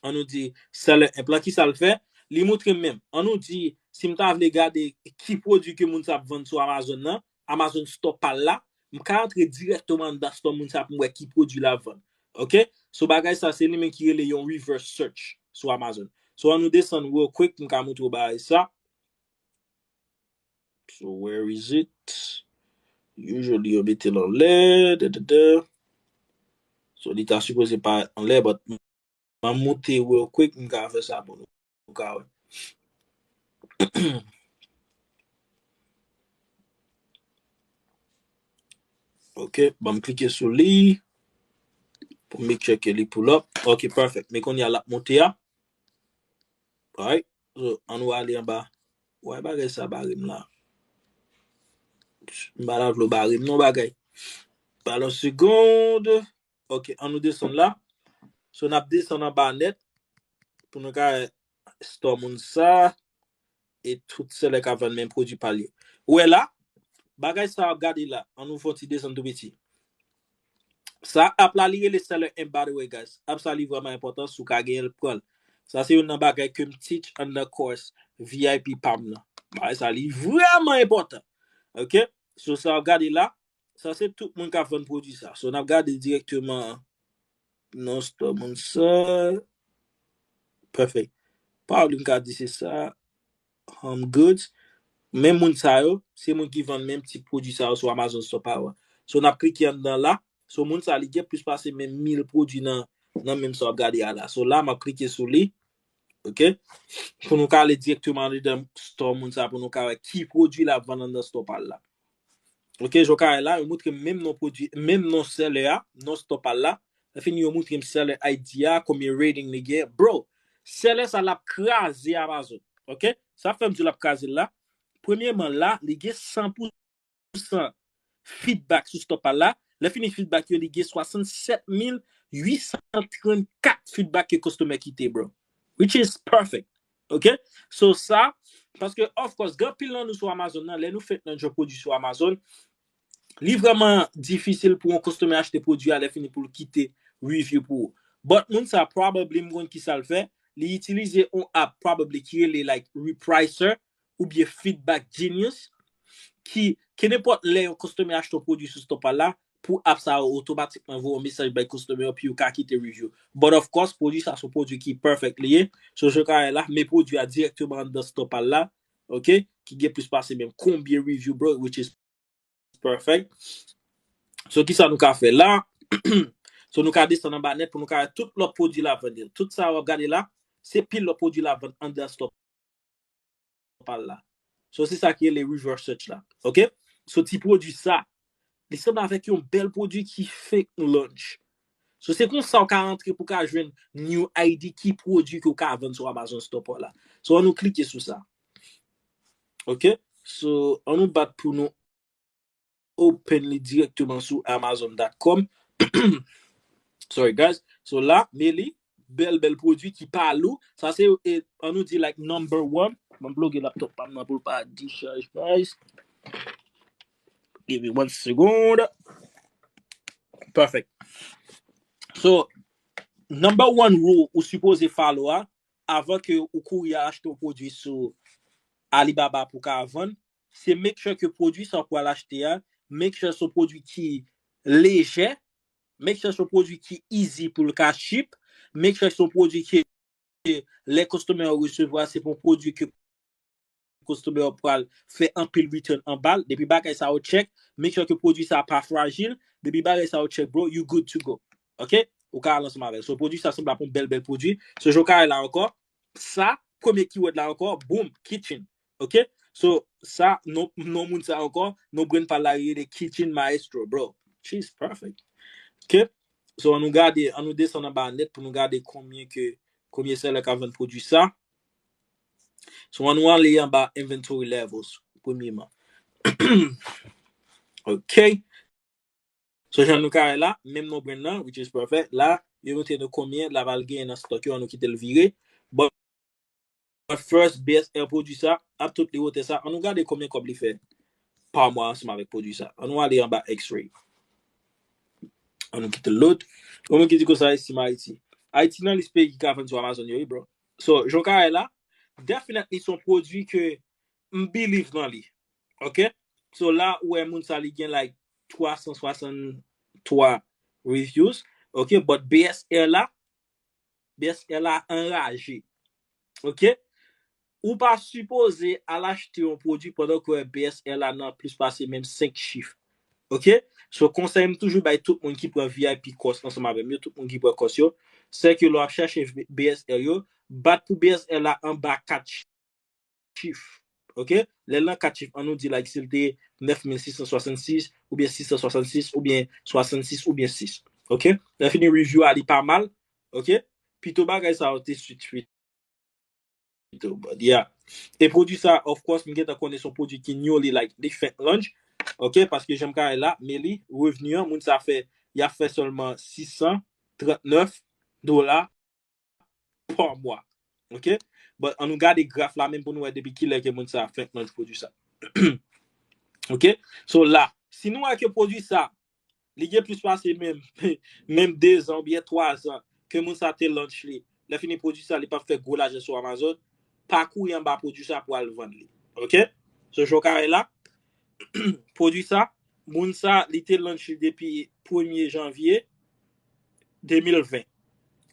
an nou di, seller imp lan, ki sa l fè? Li montre m menm. An nou di, si m ta vle gade ki pwodui ke moun sa ap vann sou Amazon nan, Amazon Store pa l la, m ka antre dirèkteman anndan store moun sa pou m wè ki pwodui l ap vann. Ok? So bagay sa, se li menm ki rele yon reverse search sou Amazon. So an nou desann real quick, m ka montre w bagay sa. So where is it? Usually yo mete l anlè, da, da, da. So li ta sipoze parèt anlè, but m ap monte real quick, m ka fè sa pou nou, nou ka wè. Ok, ban m klike sou li pou make sure ke li pull up. Ok, perfect. Men kounye a l ap monte a. Alright. So, an nou ale anba. Wè bagay sa bare m la. M pa ta vle w bare m non bagay. Ba l yon segonn. Ok, an nou desann la. So, n ap desann anba nèt pou nou ka store moun sa e tout seller k ap vann menm pwodui pa l yo. Ou wè la, bagay sa w ap gade la, an nou fè yon ti desann tou piti. Sa app la, li rele seller imp, by the way, guys. App sa, li vrèman enpòtan, si w ka genyen l, pran l. Sa se youn nan bagay ke m teach anndan course V I P pa m nan. Bagay sa, li vrèman enpòtan. Ok? So, sa w ap gade la, sa se tout moun k ap vann pwodui sa. So, n ap gade dirèkteman nan store moun sa. Perfect. Probably m ka di se sa. Home goods. Men moun sa yo, se moun ki vann menm tip pwodui sa yo sou Amazon Store pa yo a. So, n ap klike anndan la. So, moun sa, li gen plis pase menm mil pwodui nan, nan menm sa w ap gade a la. So, la, m ap klike sou li. Ok? Pou nou ka ale dirèkteman anndan store moun sa, pou nou ka wè ki pwodui l ap vann anndan store pa l la. Ok, jan w ka wè la, yo montre m menm non pwodui, menm non seller a, non store pa l la. Lè fini, yo montre m seller I D a, konbyen rating li gen. Bro, seller sa l ap kraze Amazon. Ok? Sa fè m di l ap kraze l la. Premyèman, la, li gen san pou san feedback sou store pa l la. Lè fini feedback yo, li gen swasannsèt mil uit san trannkat feedback ke customer kite, bro. Which is perfect. Ok? So sa, paske, of course, gen anpil nan nou sou Amazon nan, lè nou fenk nan yon pwodui sou Amazon, li vrèman difisil pou yon customer achte pwodui a, lè fini pou l kite review pou ou. But moun sa, probably, m konn ki sa l fè, li itilize yon app, probably, ki rele, like, Repricer, oubyen Feedback Genius, ki, ke nenpòt lè yon customer achte yon pwodui sou store pa l la, pou app sa yo otomatikman voye yon mesaj bay customer yo pou yo ka kite review. But of course, pwodui sa se yon pwodui ki perfect li ye. So, jan w ka wè la, men pwodui a dirèkteman anndan store pa l la, ok, ki gen plis pase menm konbyen review, bro, which is perfect. So, ki sa nou ka fè la? So, nou ka desann anba nèt pou nou ka wè tout lòt pwodui l ap vann yo. Tout sa w ap gade la, se pil lòt pwodui l ap vann anndan store pa l la. So, se sa ki rele reverse search la. Ok? So, ti pwodui sa, li sanble avèk yon bèl pwodui ki fenk launch. So, se konsa w ka rantre pou w ka jwenn new idea ki pwodui ke w ka vann sou Amazon Store pa w la. So, an nou klike sou sa. Ok? So, an nou bat pou nou open li dirèkteman sou amazon dot com. Sorry, guys. So, la, men li, bèl, bèl pwodui ki pa lou. Sa se, e, an nou di, like, number one. Mwen ploge laptop pa m nan pou l pa dichaj, guys. Give me one second. Perfect. So, number one rule ou sipoze follow a, avan ke ou kouri al achte yon pwodui sou Alibaba pou ka vann, se make sure ke pwodui sa w pral achte a, make sure se yon pwodui ki lejè, make sure se yon pwodui ki easy pou l ka ship, make sure se yon pwodui ke lè customer yo resevwa, se pa yon pwodui ke customer yo pral fè anpil return anba l. Depi bagay sa yo check, make sure ke pwodui sa pa frajil. Depi bagay sa yo check, bro, you good to go. Ok? Ou ka al ansanm avè l. So, pwodui sa sanble ap yon bèl, bèl pwodui. So, jan w ka wè la ankò, sa, premye keyword la ankò, boom, kitchen. Ok? So, sa, non, non moun sa ankò, non brand pa l la rele Kitchen Maestro, bro. She's perfect. Ok? So, an nou gade, an nou desann anba nèt pou nou gade konbyen ke, konbyen seller k ap vann pwodui sa. So, an nou ale anba inventory levels, premyeman. Ok. So, jan nou ka wè la, menm non brand nan, which is perfect. La, yo montre nou konbyen la pral genyen nan stock yo, an nou kite l vire. But, but first, B S R pwodui sa, ap tout li wotè sa, an nou gade konbyen kòb li fè pa mwa ansanm avèk pwodui sa. An nou ale anba X-ray. An nou kite l load. Konbyen ki di konsa, Estim Ayiti. Ayiti nan lis peyi ki ka vann sou Amazon yo, wi, bro. So, jan w ka wè la, definitely se yon pwodui ke m believe nan li. Ok? So, la, ou wè moun sa, li gen, like, twa san swasanntwa reviews. Ok? But B S R la, B S R la anraje. Ok? Ou pa sipoze al achte yon pwodui pandan ke B S R la nan plis pase menm senk chif. Ok? So, konsèy m toujou bay tout moun ki pran V I P course ansanm avè m yo, tout moun ki pran course yo, se ke lè w ap chèche B S R yo, bat pou B S R la anba kat chif. Ok? Lè l nan kat chif, an nou di, like, si l te nèf mil sis san swasann sis, oubyen sis san swasann sis, oubyen swasann sis, oubyen sis. Ok? Lè fini, review a, li pa mal. Ok? Pito bagay sa yo te swit, swit. Pito, but yeah. E pwodui sa, of course, m gentan konnen se yon pwodui ki new, li, like, li fenk launch. Ok? Paske jan m ka wè la, men li, revni an, moun sa fè, y ap fè sèlman sis san trannèf dola pa mwa. Ok? But an nou gade graf la menm pou nou wè depi kilè ke moun sa fenk launch pwodui sa. Ok? So la, si nou wè ke pwodui sa, li gen plis pase menm, menm de zan oubyen twa zan ke moun sa te launch li. Lè fini pwodui sa, li p ap fè gwo lajan sou Amazon. Pa kouri anba pwodui sa pou al vann li. Ok? So, jan w ka wè la, pwodui sa, moun sa, li te launch li depi premye janvye de mil ven.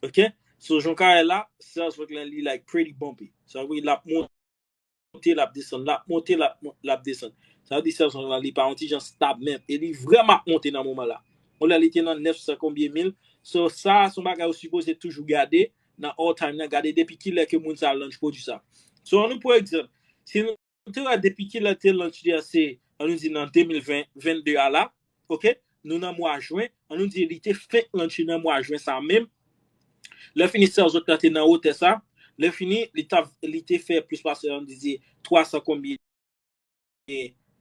Ok? So, jan w ka wè la, sales rank lan li, like, pretty bumpy. Sa vle di l ap monte, l ap desann, l ap monte, l ap mon-, l ap desann. Sa vle di sales rank lan li pa yon ti jan stab menm. E li vrèman ap monte nan moman la. Yon lè li te nan nèf san konbyen mil. So, sa, se yon bagay ou sipoze toujou gade nan all time nan, gade depi kilè ke moun sa launch pwodui sa. So, an nou pran egzanp, si nou te wè depi kilè te launch li a, se, an nou di nan de mil ven, vennde a la, ok? Nou nan mwa jen, an nou di li te fenk launch li nan mwa jen sa menm. Lè fini sales rank lan te nan wotè sa, lè fini, li t ap, li te fè plis pase, an nou di, twa san konbyen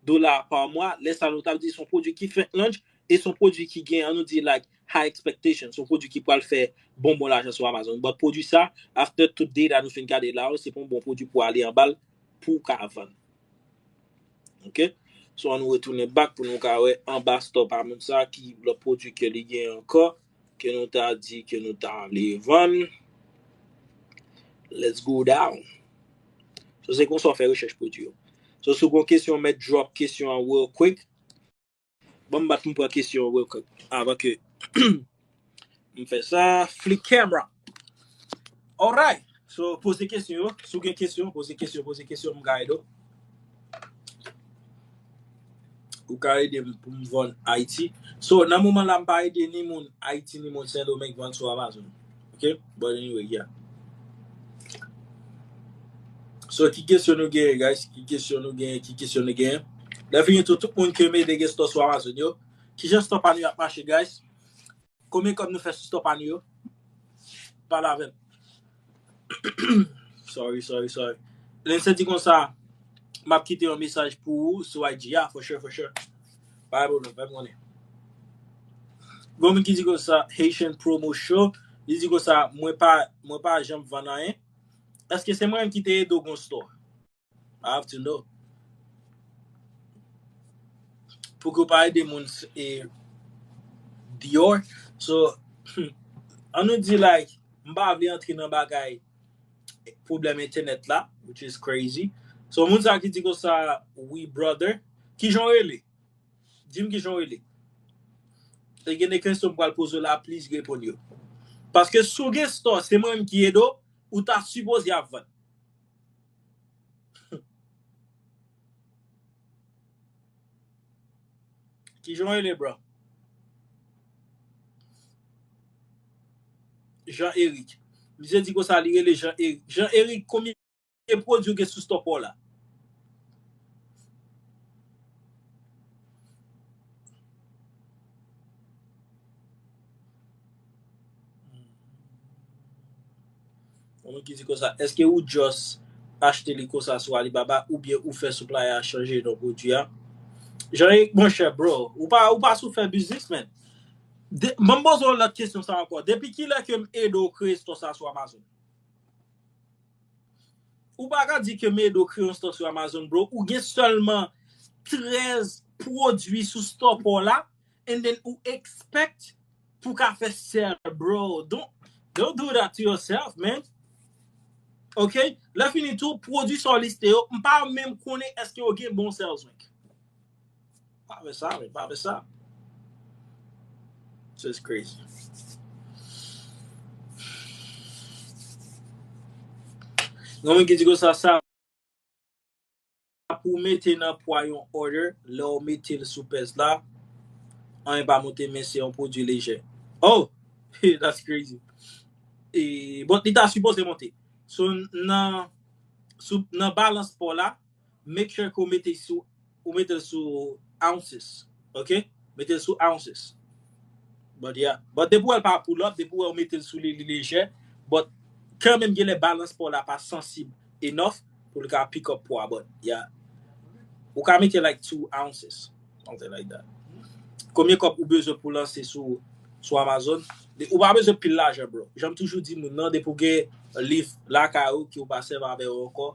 dola pa mwa. Lè sa, nou t ap di se yon pwodui ki fenk launch, e se yon pwodui ki gen, an nou di, like, high expectation. Se yon pwodui ki pral fè bon, bon lajan sou Amazon. But pwodui sa, after tout data nou fin gade la, se pa yon bon pwodui pou ale anba l pou w ka vann. Ok? So, an nou retounen back pou nou ka wè anba store pa moun sa ki lòt pwodui ke li gen ankò, ke nou ta di ke nou ta ale vann. Let's go down. So, se konsa w fè rechèch pwodui yo. So, si w gen kesyon, mèt drop kesyon an real quick. Bon, m bat pou m pran kesyon real quick avan ke m fè sa. Flip camera. Alright. So, poze kesyon yo. Si w gen kesyon, poze kesyon, poze kesyon, m ka ede w. Ou ka ede m pou m vann Ayiti. So, nan moman la, m pa ede ni moun Ayiti, ni moun Sendomeng vann sou Amazon. Ok? But anyway, yeah. So, ki kesyon nou genyen, guys? Ki kesyon nou genyen? Ki kesyon nou genyen? Lè fini tou, tout moun ke m ede gen store sou Amazon yo. Kijan store pa nou ap mache, guys? Konbyen kòb nou fè sou store pa nou yo? Pale avè m. Sorry, sorry, sorry. Lensè di konsa, m ap kite yon mesaj pou ou sou I G a, for sure, for sure. Pa gen pwoblèm, fè m konnen. Gon moun ki di konsa, Haitian Promo Show, li di konsa, mwen pa, mwen pa janm vann anyen. Èske se mwen menm ki te ede w gon store? I have to know. Pou ke w pa ede moun s-, e, Dior. So, an nou di, like, m pa vle antre nan bagay pwoblèm entènèt la, which is crazy. So, moun sa ki di konsa, "We brother." Kijan w rele? Di m kijan w rele. E gen de kesyon m pral poze w la, please reponn yo. Paske si w gen store, se mwen menm ki ede w, ou ta sipoze ap vann. Kijan w rele, bro? Jean Eric. Misye di konsa, li rele Jean Eric. Jean Eric, konbyen pwodui w gen sou store pa w la? Yon moun ki di konsa, èske ou just achte li konsa sou Alibaba oubyen ou fè supplier a chanje non pwodui a? Jean Eric, monchè, bro, ou pa, ou pa sou fè biznis, man. De, ban m poze w lòt kesyon sa ankò. Depi kilè ke m ede w kreye store sa sou Amazon? Ou pa ka di ke m ede w kreye yon store sou Amazon, bro. Ou gen sèlman trèz pwodui sou store pa w la, and then ou expect pou w ka fè sale, bro. Don't, Don't do that to yourself, man. Ok? Lè fini tou, pwodui sa w liste yo, m pa menm konnen èske yo gen bon sales rank. Pa fè sa, men pa fè sa. Just crazy. Gen moun ki di konsa, sa pou w mete nan pwa yon order, lè w mete l sou pèz la, anyen pa monte, men se yon pwodui lejè. Oh, that's crazy. E, bon, li ta sipoze monte. So, nan, sou, nan balans pa w la, make sure ke w mete sou, ou mete l sou ounces. Ok? Mete l sou ounces. But yeah. But depi w wè l pa pull up, depi w wè w mete l sou li, li lejè. But kanmenm, gen lè balans pa w la pa sansib enough pou l ka pick up pwa. But yeah. Ou ka mete like two ounces. Something like that. Konbyen kòb ou bezwen pou lanse sou, sou Amazon? Ou pa bezwen pil lajan, bro. Jan m toujou di moun nan, depi w gen liv lakay ou ki ou pa sèvi avè yo ankò,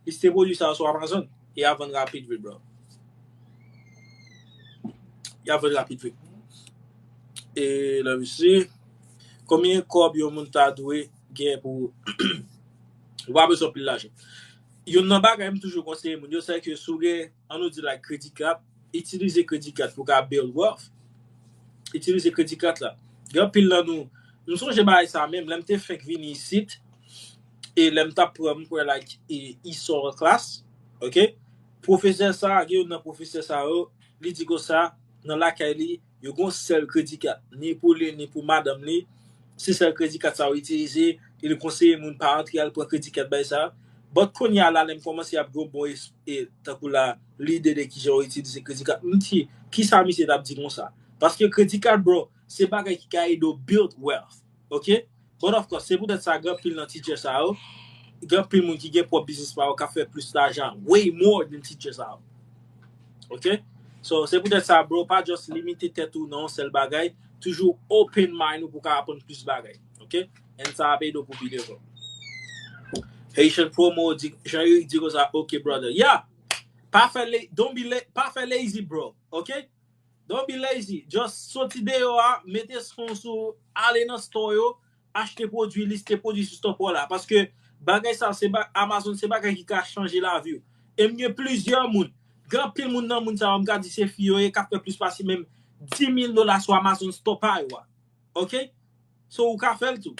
liste pwodui sa yo sou Amazon. E y ap vann rapid vit, bro. Y ap vann rapid vit. E, let me see. Konbyen kòb yon moun ta dwe gen pou ou pa bezwen pil lajan? Youn nan bagay m toujou konseye moun yo, se ke si w gen, ann nou di, like, kredi kat, itilize kredi kat pou w ka build wealth. Itilize kredi kat la. Gen anpil nan nou, m sonje bagay sa menm, lè m te fenk vini isit, e lè m t ap pran, m kwè, like, e, ESOL class, ok? Pwofesè sa, gen youn nan pwofesè sa yo, li di konsa, nan lakay li, yo gon sèl kredi kat, ni pou li, ni pou madanm li. Se sèl kredi kat sa yo itilize, e li konseye moun pa antre al pran kredi kat bay sa. But kounye a la, lè m kòmanse ap gen bon es-, e, tankou la, lide de kijan yo itilize kredi kat, m di, kisa misye t ap di konsa? Paske kredi kat, bro, se bagay ki ka ede w build wealth. Ok? But of course, se poutèt sa, gen anpil nan teacher sa yo, gen anpil moun ki gen pwòp biznis pa yo k ap fè plis lajan, way more than teacher sa yo. Ok? So, se poutèt sa, bro, pa just limite tèt ou nan yon sèl bagay. Toujou open mind ou pou ka aprann plis bagay. Ok? And sa ap ede w pou pi devan. Haitian Promo, di, Jean Eric di konsa, ok, brother. Yeah! Pa fè le-, don't be la-, pa fè lazy, bro. Ok? Don't be lazy. Just soti deyò a, mete son sou, ale nan store yo, achte pwodui, liste pwodui sou store pa w la. Paske bagay sa, se ba-, Amazon se bagay ki ka chanje lavi w. E m gen plizyè moun. Gen anpil moun nan moun sa yo, m ka di se fi yo ye, k ap fè plis pase menm dis mil dola sou Amazon store pa yo a. Ok? So, ou ka fè l tou.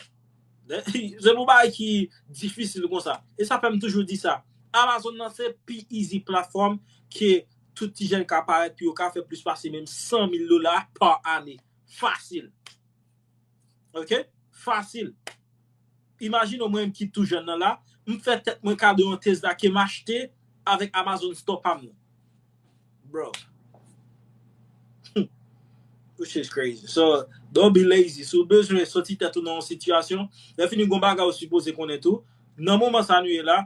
Se yon bagay ki difisil konsa. E sa fè m toujou di sa. Amazon nan se pi easy platform ke tout ti jèn ka parèt pou yo ka fè plis pase menm san mil dola pa ane. Fasil. Ok? Fasil. Imajine w mwen ki tou jèn nan la, m fè tèt mwen kado yon Tesla ke m achte avèk Amazon store pa m nan. Bro. Which is crazy. So, don't be lazy. Si w bezwen soti tèt ou nan yon sitiyasyon, lè fini gon bagay ou sipoze konnen tou. Nan moman sa nou ye la,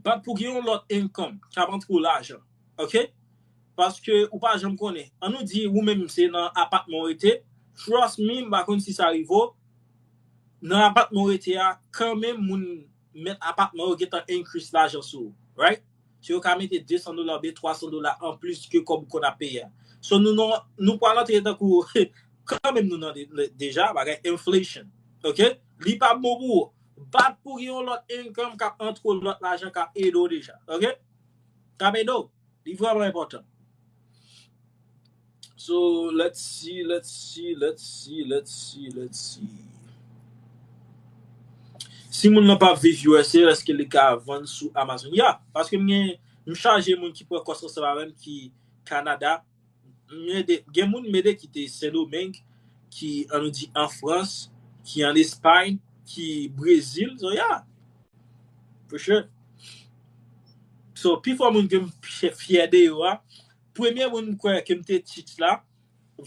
bat pou gen yon lòt income k ap antre w lajan. Ok? Paske ou pa janm konnen. An nou di, ou menm se nan apatman w rete. Trust me, m pa konn si sa rive w. Nan apatman w rete a, kanmenm moun mèt apatman yo gentan increase lajan sou ou. Right? Si yo ka mete de san dola oubyen twa san dola anplis ke kòb ou konn ap peye a. So, nou, nou, nou pral antre tankou, kanmenm nou nan de-, deja, bagay inflation. Ok? Li p ap bon pou ou. Bat pou gen yon lòt income k ap antre w, lòt lajan k ap ede w deja. Ok? K ap ede w. Li vrèman enpòtan. So, let's see, let's see, let's see, let's see, let's see. Si moun nan p ap viv U S A, èske li ka vann sou Amazon? Ya, paske m gen, m chaje moun ki pran kòs ansanm avè m ki Kanada. M ede, gen moun m ede ki te Sendomeng, ki, an nou di, an Frans, ki an Espay, ki Brezil. So, ya. For sure. So, pi fò moun ke m fye-, fyè de yo a, premye moun m kwè ke m te teach la,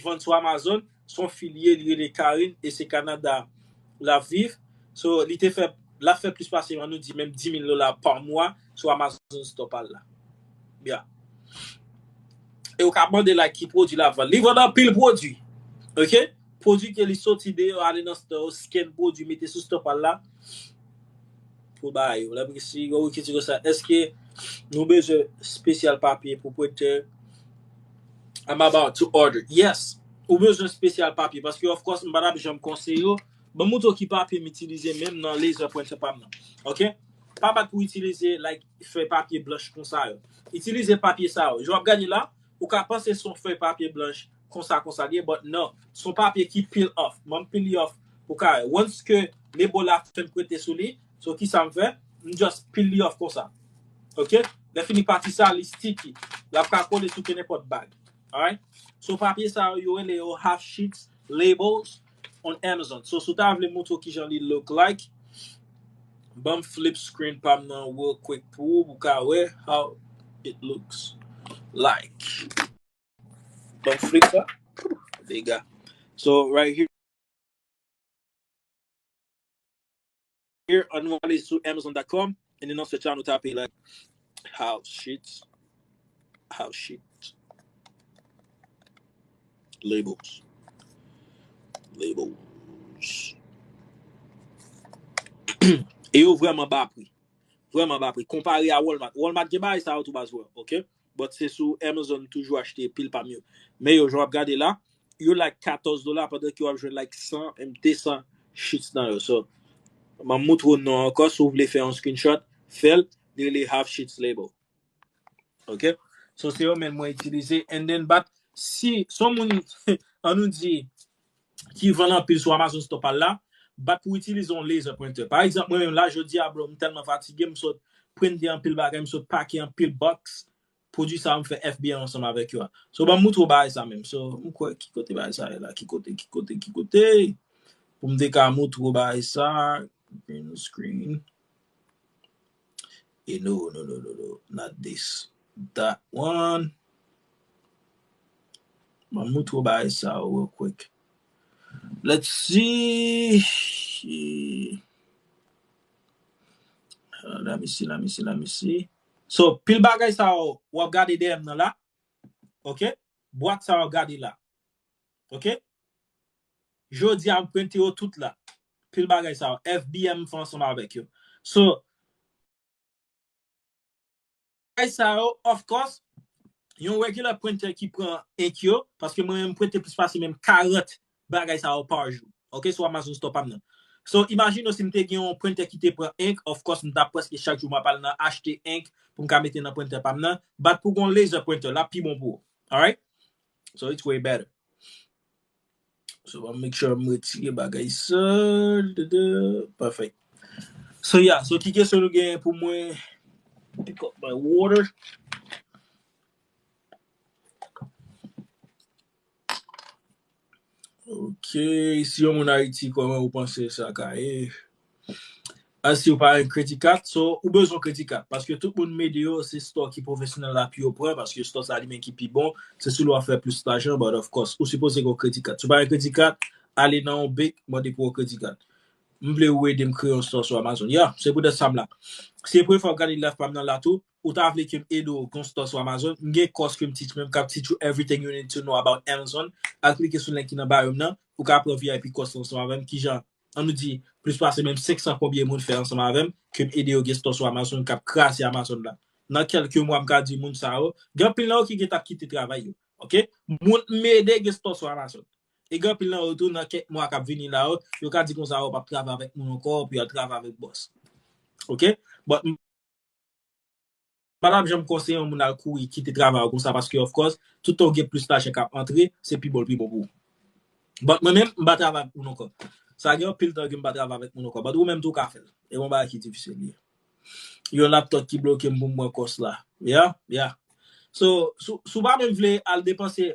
vann sou Amazon, se yon fi li ye, li rele Karine, e se Kanada l ap viv. So, li te fè, l ap fè plis pase, an nou di, menm dis mil dola pa mwa sou Amazon store pa l la. Yeah. E ou ka mande la ki pwodui l ap vann. Li vann anpil pwodui. Ok? Pwodui ke li soti deyò, ale nan store, scan pwodui, mete sou store pa l la. Pou bay yo. Lè m resi, yo ki di konsa, èske nou bezwen spesyal papye pou printè? I'm about to order. Yes. Ou bezwen spesyal papye. Paske, of course, m pa t ap janm konseye yo Ban m montre w ki papye m itilize menm nan laser printer pa m nan. Ok? Pa bat pou itilize, like, fèy papye blanch konsa yo. Itilize papye sa yo. Jan w ap gade la, ou ka panse se yon fèy papye blanch konsa, konsa li ye, but non. Se yon papye ki peel off. Ban m peel li off pou w ka wè. Once ke label la fin prete sou li, so ki sa m fè? M just peel li off konsa. Ok? Lè fini pati sa, li sticky. L ap ka kole sou kenenpòt bag. Alright? So papye sa yo, yo rele yo half sheets labels on Amazon. So si w ta vle montre w kijan li look like, ban m flip screen pa m nan real quick pou ou, pou w ka wè how it looks like. Ban m flip sa. Dega. So right here, here, ann nou ale sou amazon dot com, and then nan search la nou tape like half sheets, half sheets, labels, labels. E yo vrèman ba pri. Vrèman ba pri. Konpare a Walmart. Walmart gen bagay sa yo tou baz vre, ok? But se sou Amazon m toujou achte pil pa m yo. Men yo, jan w ap gade la, yo like katòz dola pandan ke w ap jwenn like san, menm de san sheets nan yo. So, m ap montre w non ankò, si w vle fè yon screenshot, fè l, li rele half sheets label. Ok? So, se yo menm mwen itilize. And then, but, si, si yon moun, ann nou di, ki vann anpil sou Amazon Store pa l la, bat pou itilize yon laser printer. Pa egzanp, mwen menm la, jodi a, bro, m tèlman fatige, m sot printe anpil bagay, m sot pake anpil box, pwodui sa yo m fè F B M ansanm avèk yo a. So, ban m montre w bagay sa menm. So, m kwè, ki kote bagay sa ye la? Ki kote, ki kote, ki kote? Pou m te ka montre w bagay sa, green screen. E no, no, no, no, no, not this. That one. Ban m montre w bagay sa yo real quick. Let's see. Uh, let me see, let me see, let me see. So, pil bagay sa yo, w ap gade dèyè m nan la. Ok? Bwat sa yo, gade la. Ok? Jodi a, m printe yo tout la. Pil bagay sa yo. F B M fè ansanm avèk yo. So, bagay sa yo, of course, yon regular printer ki pran ink yo, paske mwen menm m printe plis pase menm karant bagay sa yo pa jou. Ok, sou Amazon Store pa m nan. So, imagine w si m te gen yon printer ki te pran ink, of course, m t ap prèske chak jou m ap al nan achte ink pou m ka mete nan printer pa m nan. Bat pou gon laser printer, l ap pi bon pou ou. Alright? So, it's way better. So, ban m make sure m retire bagay sa. Dede. Perfect. So, yeah. So, ki kesyon nou gen pou mwen? Pick up my water. Ok. Si yon moun Ayiti, kòman ou panse sa ka ye? A, si ou pa gen kredi kat, so, ou bezwen kredi kat. Paske tout moun m ede yo, se store ki pwofesyonèl la pou yo pran, paske store sa li menm ki pi bon, se sou li w ap fè plis lajan, but of course, ou sipoze gen kredi kat. Si ou pa gen kredi kat, ale nan yon bank, mande pou yon kredi kat. M vle ou ede m kreye yon store sou Amazon. Ya, se poutèt sa m la. Si e premye fwa w gade live pa m nan la tou, ou ta vle ke m ede w gon store sou Amazon, m gen course ke m teach menm k ap teach you everything you need to know about Amazon. Al klike sou link ki nan bio m nan, ou ka pran V I P course ansanm avè m, kijan, ann nou di, plis pase menm senk san konbyen moun fè ansanm avè m, ke m ede yo gen store sou Amazon, k ap kraze Amazon la. Nan kèlke mwa, m ka di moun sa yo, gen anpil nan yo ki gentan ap kite travay yo. Ok? Moun m ede gen store sou Amazon. E gen anpil nan yo tou, nan kèk mwa k ap vini la yo, yo ka di konsa yo p ap travay avèk moun ankò, pou y al travay avèk bòs. Ok? But m pa t ap janm konseye yon moun al kouri kite travay ou konsa, paske, of course, tout tan w gen plis lajan k ap antre, se pi bon l pi bon pou ou. But mwen menm, m pa travay avèk moun ankò. Sa gen anpil tan ke m pa travay avèk moun ankò. But ou menm tou w ka fè l. E yon bagay ki difisil li ye. Yon laptop ki bloke m pou m pran course la. Yeah, yeah. So, si w, si w pa menm vle al depanse,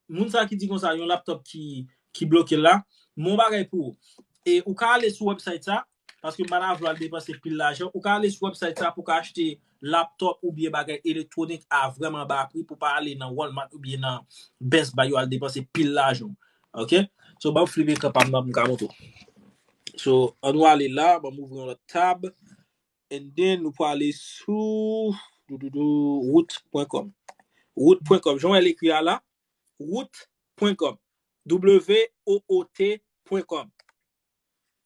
moun sa ki di konsa, yon laptop ki, ki bloke l la, m gon bagay pou ou. E ou ka ale sou website sa, paske m pa ta vle w al depanse pil lajan, ou ka ale sou website sa pou w ka achte laptop oubyen bagay elektwonik a vrèman ba pri, pou w pa ale nan Walmart oubyen nan Best Buy yo al depanse pil lajan. Ok? So, ban m flip ekran pa m nan pou m ka montre w. So, ann nou ale la, ban m ouvri yon lòt tab. And then, nou prale sou doudoudou, woot pwen kòm. Woot pwen kòm. Jan w wè l ekri a la, woot pwen kòm. W O O T pwen kòm.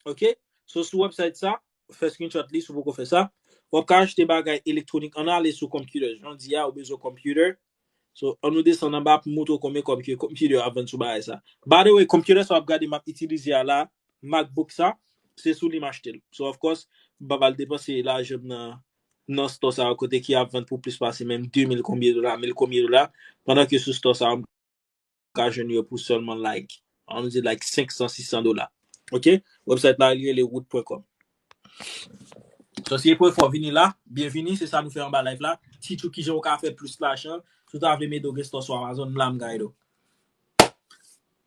Ok? So, sou website sa, fè screenshot li, si w poko fè sa. W ap ka achte bagay elektwonik. Ann ale sou computer. Jan w di a, ou bezwen computer. So, ann nou desann anba pou m montre w konbyen kòb ke computer ap vann sou bagay sa. By the way, computer sa w ap gade m ap itilize a la, MacBook sa, se sou li m achte l. So, of course, m pa pral depanse lajan m nan, nan store sa yo kote ki ap vann pou plis pase menm de mil konbyen dola, mil konbyen dola, pandan ke sou store sa yo, m ka jwenn yo pou sèlman, like, ann di, like, senk san, sis san dola. Ok? Website la, li rele wood point com. So, si e premye fwa w vini la, byenvini, se sa nou fè anba live la. Teach ou kijan ou ka fè plis lajan. Si w ta vle m ede w gen store sou Amazon, m la, m ka ede w.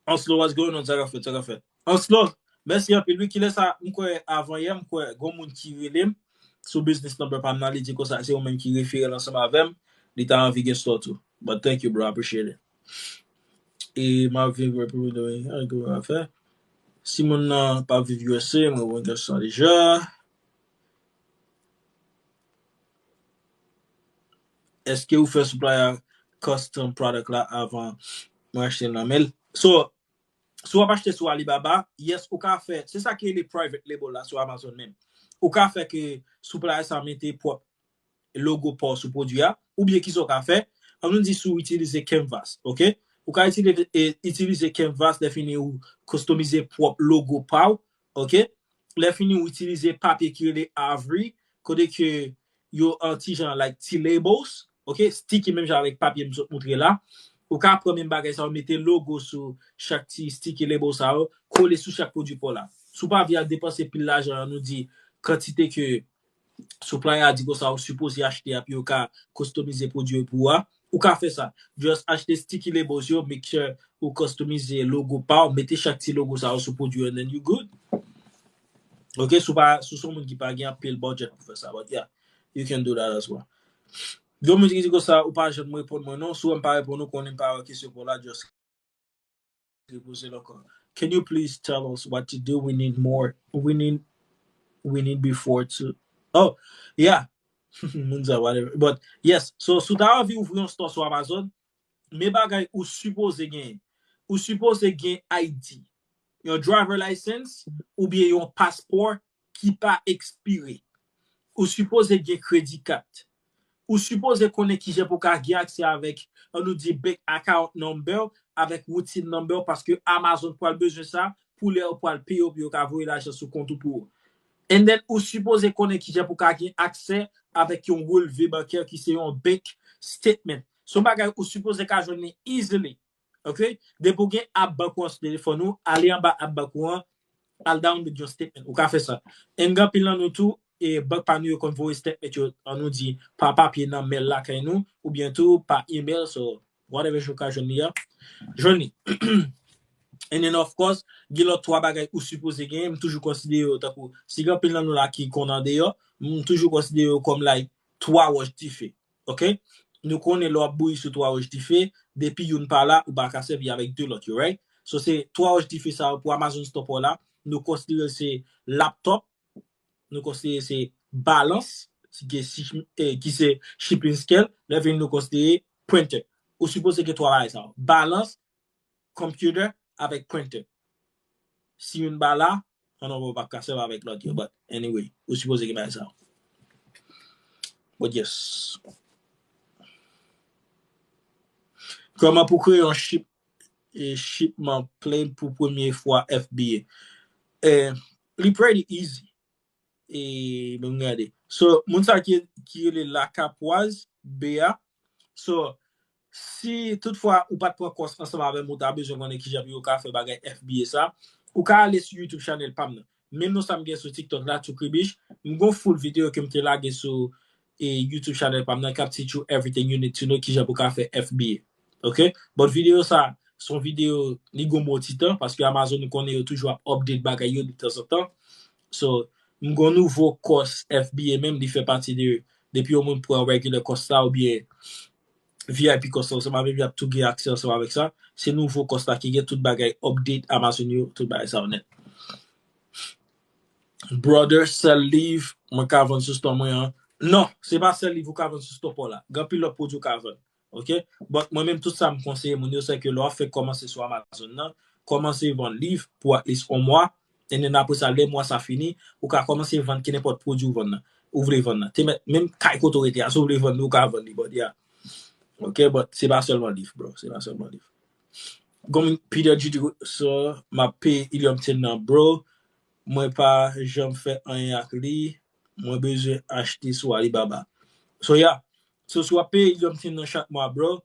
Anslo, what's going on? Sa k ap fèt? Sa k ap fèt? Anslo, mèsi anpil. Wi, kilè sa, m kwè avan yè, m kwè gon moun ki rele m sou business number pa m nan, li di konsa, se ou menm ki refere l ansanm avè m, li ta anvi gen store tou. But thank you, bro, I appreciate it. E m ap viv Repiblik Dominikèn, ki mwen ap fè? Si moun nan pa viv U S A, mwen reponn kesyon deja. Èske ou fè supplier custom product la avan mwen achte nan men l? So, si w ap achte sou Alibaba, yes, ou ka fè, se sa ki rele private label la sou Amazon menm. Ou ka fè ke supplier sa mete pwòp logo pa w sou pwodui a, oubyen kisa w ka fè, ann nou di si w itilize Canvas, ok? Ou ka itilize, e, itilize Canvas, lè fini ou customize pwòp logo pa w, ok? Lè fini ou itilize papye ki rele Avery, kote ke yo an ti jan like ti labels, ok? Sticky menm jan avèk papye m sot moutre la. Ou ka pran menm bagay sa yo, mete logo sou chak ti sticky label sa yo, kole sou chak pwodui pa w la. Si w pa vle al depanse pil lajan, ann nou di kantite ke supplier a di konsa ou sipoze achte a, epi yo ka customize pwodui yo pou ou a, ou ka fè sa. Just achte sticky labels yo, make sure ou customize logo pa w, mete chak ti logo sa yo sou pwodui yo, and then you good. Ok, si w pa, si w se yon moun ki pa gen anpil budget pou fè sa, but yeah, you can do that as well. Gen moun ki di konsa, ou pa janm reponn mwen non, si w wè m pa reponn ou, konnen m pa wè kesyon pa w la, just repoze l ankò. Can you please tell us what to do? We need more. We need, we need before to. Oh, yeah. Moun sa, whatever. But yes, so si w ta anvi ouvri yon store sou Amazon, men bagay ou sipoze genyen. Ou sipoze gen I D, yon driver license oubyen yon paspò ki pa ekspire. Ou sipoze gen kredi kat. Ou sipoze konnen kijan pou ka gen aksè avèk, ann nou di, bank account number, avèk routing number, paske Amazon pral bezwen sa pou lè yo pral peye w, pou yo ka voye lajan sou kont ou pou ou. And then, ou sipoze konnen kijan pou ka gen aksè avèk yon relve bankè ki se yon bank statement. Se yon bagay ou sipoze ka jwenn li easily. Ok? Depi w gen app bank ou an sou telefòn ou, ale anba app bank ou an, al download yon statement. Ou ka fè sa. And gen anpil nan nou tou, e bank pa nou yo konn voye statement yo, ann nou di, pa papye nan mail lakay nou, oubyen tou pa email, so whatever jan w ka jwenn li a, jwenn li. And then, of course, gen lòt twa bagay ou sipoze genyen, m toujou konsidere yo tankou, si gen anpil nan nou la ki konn andeyò, m toujou konsidere yo kòm, like, twa wòch dife. Ok? Nou konnen lè w ap bouyi sou twa wòch dife, depi youn pa la, ou pa ka sèvi avèk de lòt yo, right? So, se twa wòch dife sa yo pou Amazon Store pa w la, nou konsidere se laptop, nou konsidere se balans, ki se, eh, ki se shipping scale, lè vini nou konsidere printer. Ou sipoze gen twa bagay sa yo. Balans, computer, avèk printer. Si youn pa la, an non, ou p ap ka sèvi avèk lòt yo. But anyway, ou sipoze gen bagay sa yo. But yes. Kòman pou kreye yon ship, e, shipman plane pou premye fwa F B A? E, li pretty easy. E, bon, gade. So, moun sa ki, ki rele Lakapwaz B A. So, si toutfwa ou pa t pran kòs ansanm avè m, ou ta bezwen konnen kijan pou yo ka fè bagay F B A sa, ou ka ale sou YouTube channel pa m nan. Menm non sa m gen sou TikTok la, Tou Kribish, m gon full videyo ke m te lage sou, e, YouTube channel pa m nan, k ap teach you everything you need to know kijan pou ka fè F B A. Ok? But videyo sa, se yon videyo, li gon bon ti tan, paske Amazon, nou konnen yo toujou ap update bagay yo de tanzantan. So, m gon nouvo kòs F B A menm, li fè pati de, depi yon moun pran regular kòs la oubyen V I P kòs la, ansanm avè m, y ap tou gen aksè ansanm avèk sa. Se nouvo kòs la ki gen tout bagay update Amazon yo, tout bagay sa yo nèt. Brother, sèl liv mwen ka vann sou store mwen an. Non, se pa sèl liv ou ka vann sou store pa w la. Gen anpil lòt pwodui ou ka vann. Ok? But mwen menm, tout sa m konseye moun yo, se ke lè w ap fèk kòmanse sou Amazon nan, kòmanse vann liv pou at least yon mwa. And then apre sa, lè mwa sa fini, ou ka kòmanse vann kenenpòt pwodui ou vann nan, ou vle vann nan. Te mèt menm kay kote w rete a, si w vle vann li, ou ka vann li, but yeah. Ok, but se pa sèlman liv, bro. Se pa sèlman liv. Gon Peter Judy, so, m ap peye Ilium Ten nan, bro. Mwen pa janm fè anyen ak li. Mwen bezwen achte sou Alibaba. So yeah. So si w ap peye Helium Ten nan chak mwa, bro,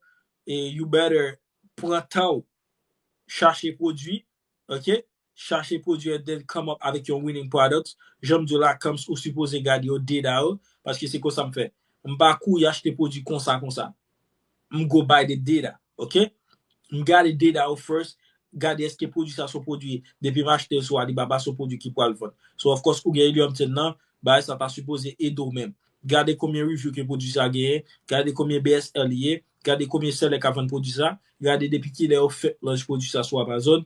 e you better pran tan w, chache pwodui, ok? Chache pwodui and then come up avèk yon winning product. Jan m di w la, kòm ou sipoze gade yo data yo, paske se konsa m fè. M pa kouri achte pwodui konsa konsa. M go by the data, ok? M gade data yo first, gade èske pwodui sa se yon pwodui, depi m achte l sou Alibaba, se yon pwodui ki pral vann. So, of course, ou gen Helium Ten nan, bagay sa ta sipoze ede w menm. Gade konbyen review ke pwodui sa genyen, gade konbyen B S L li ye, gade konbyen sèlè k ap vann pwodui sa, gade depi kilè yo fèk launch pwodui sa sou Amazon.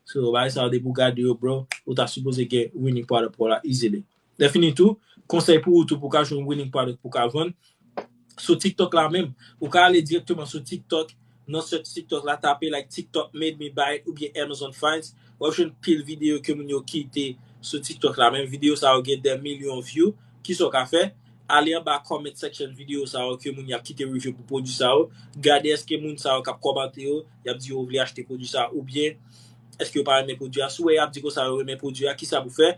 So, bagay sa yo depi w gade yo, bro, ou ta sipoze gen winning product pou w la easily. Lè fini tou, konsèy pou ou tou pou w ka jwenn winning product pou w ka vann. Sou TikTok la menm, ou ka ale dirèkteman sou TikTok, nan search TikTok la, tape like TikTok made me buy it oubyen Amazon Finds. W ap jwenn pil videyo ke moun yo kite sou TikTok la menm. Videyo sa yo gen dè milyon view. Kisa w ka fè? Ale anba comment section videyo sa yo ke moun y ap kite review pou pwodui sa yo. Gade èske moun sa yo k ap kòmante yo, y ap di yo vle achte pwodui sa oubyen èske yo pa renmen pwodui a. Si w wè y ap di konsa yo renmen pwodui a, kisa pou fè?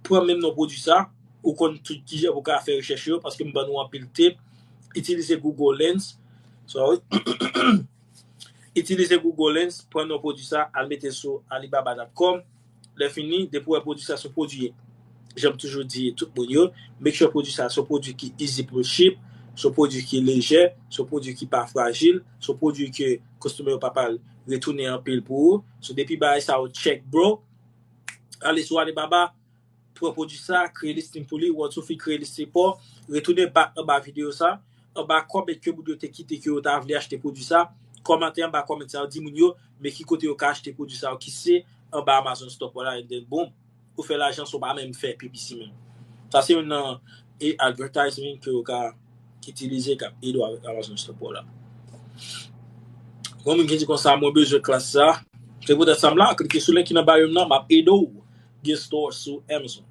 Pran menm non pwodui sa, ou konn tout kijan pou ka fè rechèch yo, paske m ban nou anpil tip. Itilize Google Lens. Sorry. Itilize Google Lens, pran non pwodui sa, al mete sou alibaba dot com. Lè fini, depi w wè pwodui sa se yon pwodui, jan m toujou di tout moun yo, make sure pwodui sa se yon pwodui ki easy pou ship, se yon pwodui ki lejè, se yon pwodui ki pa frajil, se yon pwodui ke customer yo pa pral retounen anpil pou ou. So depi bagay sa yo check, bro, ale sou Alibaba, pran pwodui sa, kreye listing pou li, once ou fin kreye listing pa w, retounen back anba videyo sa, anba comment ke moun yo te kite ke yo ta vle achte pwodui sa, kòmante anba comment sa yo, di moun yo, men ki kote yo ka achte pwodui sa yo ki se anba Amazon Store pa w la, and then boom, ou fè lajan san w pa menm fè P P C menm. Sa se youn nan e advertisement ke yo ka itilize k ap ede w avèk Amazon Store pa w la. Gon moun ki di konsa, mwen bezwen klas sa. Se poutèt sa m la, klike sou link ki nan bio m nan, m ap ede w gen store sou Amazon.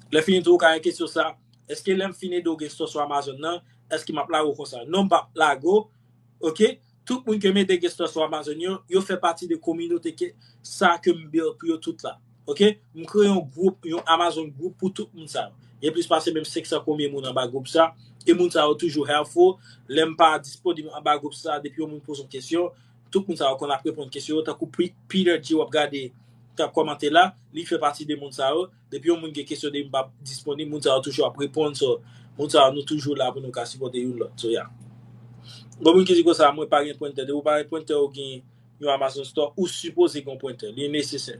Lè fini tou, ou ka gen kesyon sa, èske lè m fin ede w gen store sou Amazon nan, èske m ap lage w konsa? Non, m p ap lage w, ok? Tout moun ke m ede gen store sou Amazon yo, yo fè pati de kominote ke, sa ke m build pou yo tout la. Ok? M kreye yon gwoup, yon Amazon gwoup pou tout moun sa yo. Gen plis pase menm senk san konbyen moun anba gwoup sa. E moun sa yo toujou helpful. Lè m pa disponib anba gwoup sa, depi yon moun poze yon kesyon, tout moun sa yo konn ap reponn kesyon yo. Tankou Pe- Peter G w ap gade, k ap kòmante la, li fè pati de moun sa yo. Depi yon moun gen kesyon de m pa disponib, moun sa yo toujou ap reponn. So, moun sa yo, nou toujou la pou nou ka sipòte youn lòt. So, yeah. Gon moun ki di konsa, mwen pa gen printer. Depi w pa gen printer, ou gen yon Amazon Store, ou sipoze gen yon printer. Li nesesè.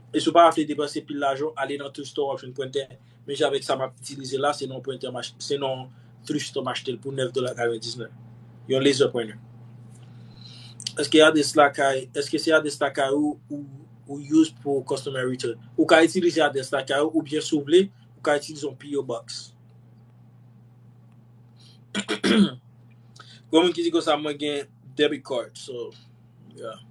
E si w pa vle depanse pil lajan, ale nan thrift store, w ap jwenn printer. Men jan avèk sa m ap itilize la, se nan yon printer, m ach- se nan yon thrift store m achte l pou nèf dola katrevendiznèf. Yon laser printer. Èske adrès lakay, èske se adrès lakay ou, ou, ou use pou customer return? Ou ka itilize adrès lakay ou, oubyen si w vle, ou ka itilize yon P O Box. Gon moun ki di konsa, mwen gen debit card, so, yeah.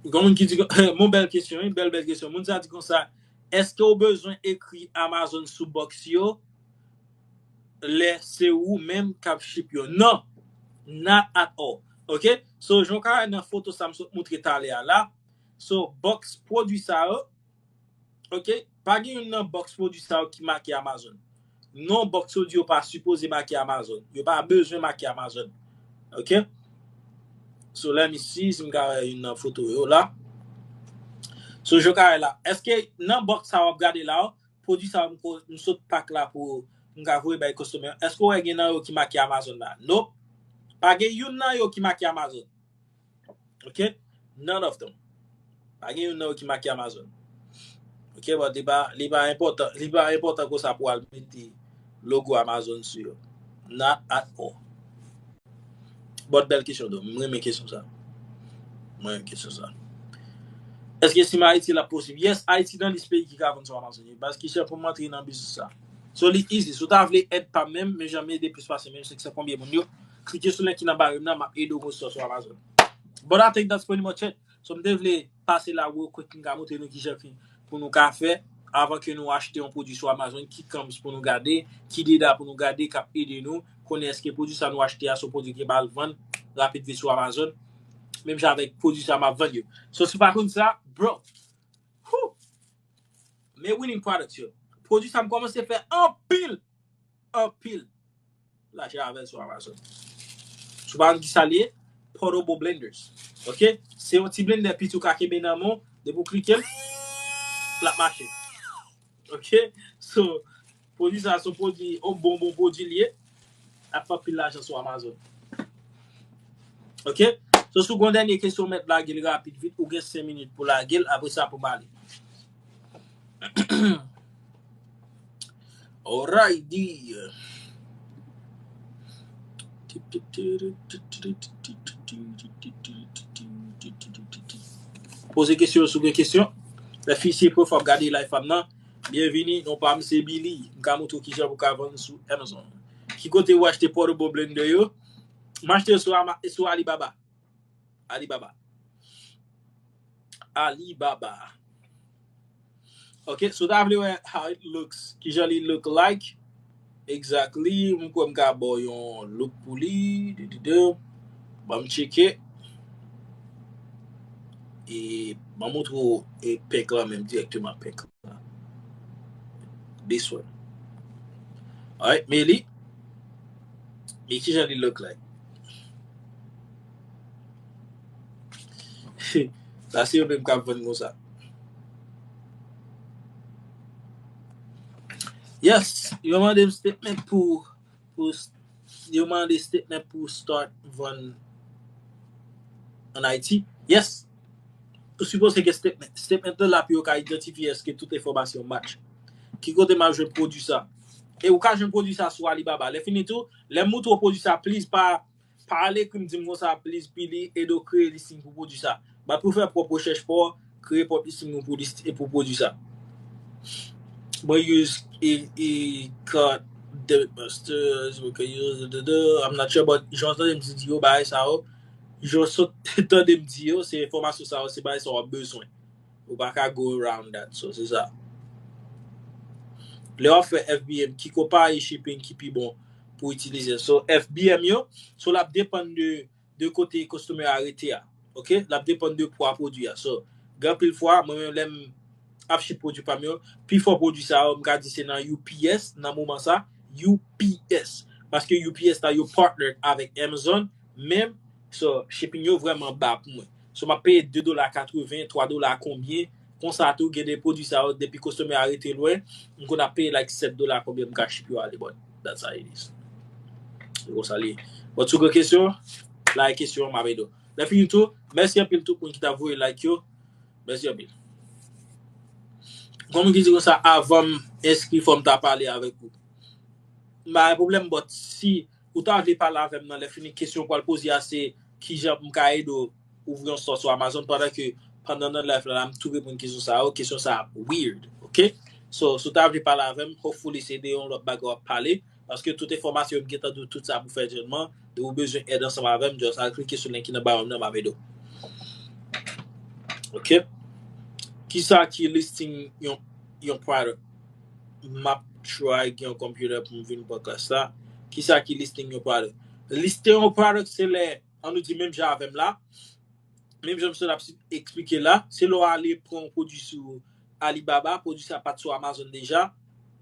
Gon moun ki di, mon bèl kesyon, wi, bèl, bèl kesyon. Moun sa di konsa, èske w bezwen ekri Amazon sou box yo lè se ou menm k ap ship yo? Non, not at all. Ok? So, jan w ka wè nan foto sa m sot moutre talè a la, so, box pwodui sa yo, ok, pa gen youn nan box pwodui sa yo ki make Amazon. Non, box yo di yo pa sipoze make Amazon. Yo pa bezwen make Amazon. Ok? So, let me see si m ka wè youn nan foto yo la. So, jan w ka wè la. Èske nan box sa w ap gade la, pwodui sa m ko- m sot pack la pou m ka voye bay customer, èske w wè gen nan yo ki make Amazon la? Nope. Pa gen youn nan yo ki make Amazon. Ok? None of them. Pa gen youn nan yo ki make Amazon. Ok, but li pa, li pa enpòtan, li pa enpòtan konsa pou al mete logo Amazon sou yo. Not at all. But bèl kesyon, though. Mwen renmen kesyon sa. Mwen renmen kesyon sa. Èske si m Ayiti, l ap posib? Yes, Ayiti nan lis peyi ki ka vann sou Amazon. Baz, ki chè pou m antre nan biznis sa. So, li easy. Si w ta vle èd pa m menm, men jan m ede plis pase menm senk san konbyen moun yo, klike sou link ki nan bio m nan, m ap ede w konstwi sou Amazon. But I think that's pretty much it. So, m te vle pase la real quick, m ka montre nou kijan ki pou nou ka fè avan ke nou achte yon pwodui sou Amazon, ki comes pou nou gade, ki data pou nou gade, k ap ede nou konnen èske pwodui sa nou achte a se yon pwodui ki pral vann rapid vit sou Amazon. Menm jan avèk pwodui sa m ap vann yo. So, si w pa konn sa, bro, whew, men winning product yo. Pwodui sa m kòmanse fè anpil, anpil lajan avè l sou Amazon. Si w pa konn ki sa l ye, portable blenders. Ok? Se yon ti blender piti ou ka kenbe nan men w, depi w klike l, l ap mache. Ok? So, pwodui sa, se yon pwodui, yon bon, bon pwodui l ye. Ap fè anpil lajan sou Amazon. Ok? So, si w gen yon dènye kesyon, w mèt lage l rapid vit, ou gen senk minit pou lage l, apre sa pou m ale. Alrighty. Poze kesyon si w gen kesyon. Lè fini, si pwofè w ap gade live pa m nan, byenvini, non pa m se Billy. M ka montre w kijan pou w ka vann sou Amazon. Ki kote ou achte portable blender yo? M achte yo sou, Ama- sou Alibaba. Alibaba. Alibaba. Ok, so w ta vle wè how it looks, kijan li look like. Exactly, m kwè m ka ba w yon look pou li. Dididou. Ban m tcheke. E ban m montre w e pink lan menm, dirèkteman pink lan. This one. Alright, men li. Men kijan li look like. Sa se yo menm k ap vann konsa. Yes, yo mande m statement pou, pou s- yo mande statement pou start vann an Ayiti. Yes. Ou sipoze gen statement. Statement lan la pou yo ka idantifye èske tout enfòmasyon match. Ki kote m ap jwenn pwodui sa? E ou ka jwenn pwodui sa sou Alibaba. Lè fini tou, lè m montre w pwodui sa, please pa, pa al ekri m di m konsa, please Billy, ede w kreye listing pou pwodui sa. Bat pou fè pwòp rechèch pa w, kreye pwòp listing ou pou list e pou pwodui sa. Mwen use e, e card debit masters, we can use the, the, the, I'm not sure, but jan w tande m di yo bagay sa yo, jan w sot tande m di yo, se enfòmasyon sa yo, se bagay sa w ap bezwen. Ou pa ka go around that, so se sa. Lè w ap fè F B M, ki konpayi shipping ki pi bon pou itilize? So, F B M yo, so l ap depann de, de kote customer a rete a. Ok? L ap depann de pwa pwodui a. So, gen anpil fwa, mwen menm lè m ap ship pwodui pa m yo, pifò pwodui sa yo, m ka di se nan U P S, nan moman sa, U P S. Paske U P S la, yo partnered avèk Amazon, men, so, shipping yo vrèman ba pou mwen. So, m ap peye de dola katreven, twa dola konbyen, konsa tou, gen de pwodui sa yo, depi customer a rete lwen, m konn ap peye, like, sèt dola konbyen m ka ship yo ale, but that's how it is. Se konsa li ye. But si w gen kesyon, lage kesyon, m ap ede w. Lè fini tou, mèsi anpil tout moun ki t ap voye like yo. Mèsi anpil. Kòm ki di konsa, avan m enskri, fò m ta pale avèk ou. M pa gen pwoblèm, but si ou ta vle pale avè m nan, lè fini, kesyon ou pral poze a se kijan m ka ede w ouvri yon store sou Amazon, pandan ke, pandan nan live la, la, m tou reponn kesyon sa yo, kesyon sa weird, ok? So, si w ta vle pale avè m, hopefully se de yon lòt bagay w ap pale, paske tout enfòmasyon yo m gentan di w tout sa pou fè jènman, depi w bezwen èd ansanm avè m, just al klike sou link ki nan bio m nan, m ap ede w. Ok? Kisa ki listing yon, yon product? M ap try gen yon computer pou m vin pran klas la. Kisa ki listing yon product? Listing yon product se lè, an nou di menm jan avè m la, menm jan misye ap eksplike la, se lè w ale pran yon pwodui sou Alibaba, pwodui sa pa t sou Amazon deja,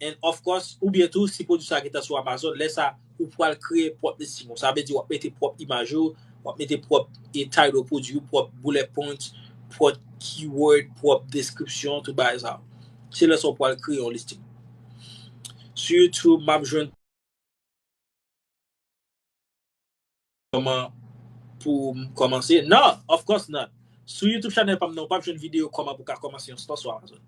and of course, oubyen tou, si pwodui sa gentan sou Amazon, lè sa, ou pral kreye pwòp listing ou. Sa vle di w ap mete pwòp imaj ou, w ap mete pwòp e title pwodui ou, pwòp bullet points, pwòp keyword, pwòp deskripsyon, tout bagay sa yo. Se lè sa w pral kreye yon listing. Sou YouTube, m ap jwenn kòman pou m kòmanse. Non, of course not. Sou YouTube channel pa m nan, ou p ap jwenn videyo kòman pou ka kòmanse yon store sou Amazon.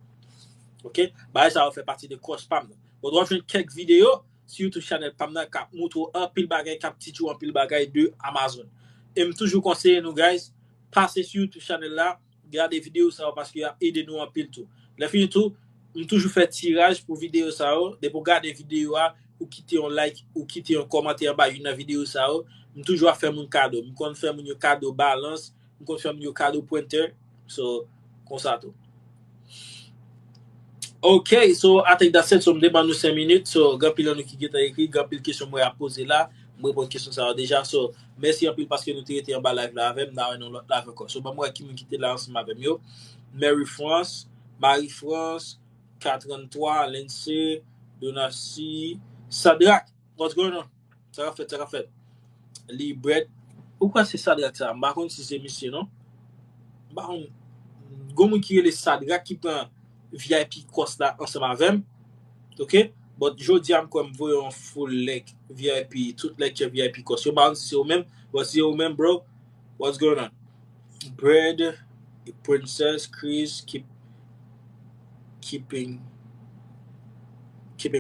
Ok? Bagay sa yo fè pati de course pa m nan. Bon, w ap jwenn kèk videyo sou YouTube channel pa m nan k ap montre w anpil bagay, k ap teach ou anpil bagay de Amazon. E m toujou konseye nou, guys, pase sou YouTube channel la, gade videyo sa yo paske y ap ede nou anpil tou. Lè fini tou, m toujou fè tiraj pou videyo sa yo. Depi w gade videyo a, ou kite yon like, ou kite yon kòmantè anba youn nan videyo sa yo, m toujou ap fè moun kado. M konn fè moun yo kado balans, m konn fè moun yo kado printer. So, konsa tou. Ok, so I think that's it. So, m te ban nou senk minit. So, gen anpil nan nou ki gentan ekri, gen anpil kesyon mwen ap poze la. M reponn kesyon sa yo deja. So, mèsi anpil paske nou te rete anba live la avè m. N a wè nan lòt live ankò. So, ban m wè ki moun ki te la ansanm avè m yo. Mary France, Marie France, K trannntwa, Lindsay, Donasi, Sadrak. What's going on? Sa k ap fèt, sa k ap fèt. Li Brad. Ou kwè se Sadrak sa? M pa konn si se misye, non. M pa konn. Gon moun ki rele Sadrak ki pran V I P kòs la ansanm avè m. Ok? But jodi a m kwè m voye yon full lèk V I P, tout lèk V I P kòs. Yo pa konn si se ou menm, but si se ou menm, bro, what's going on? Brad, Princess, Chris, keep, keeping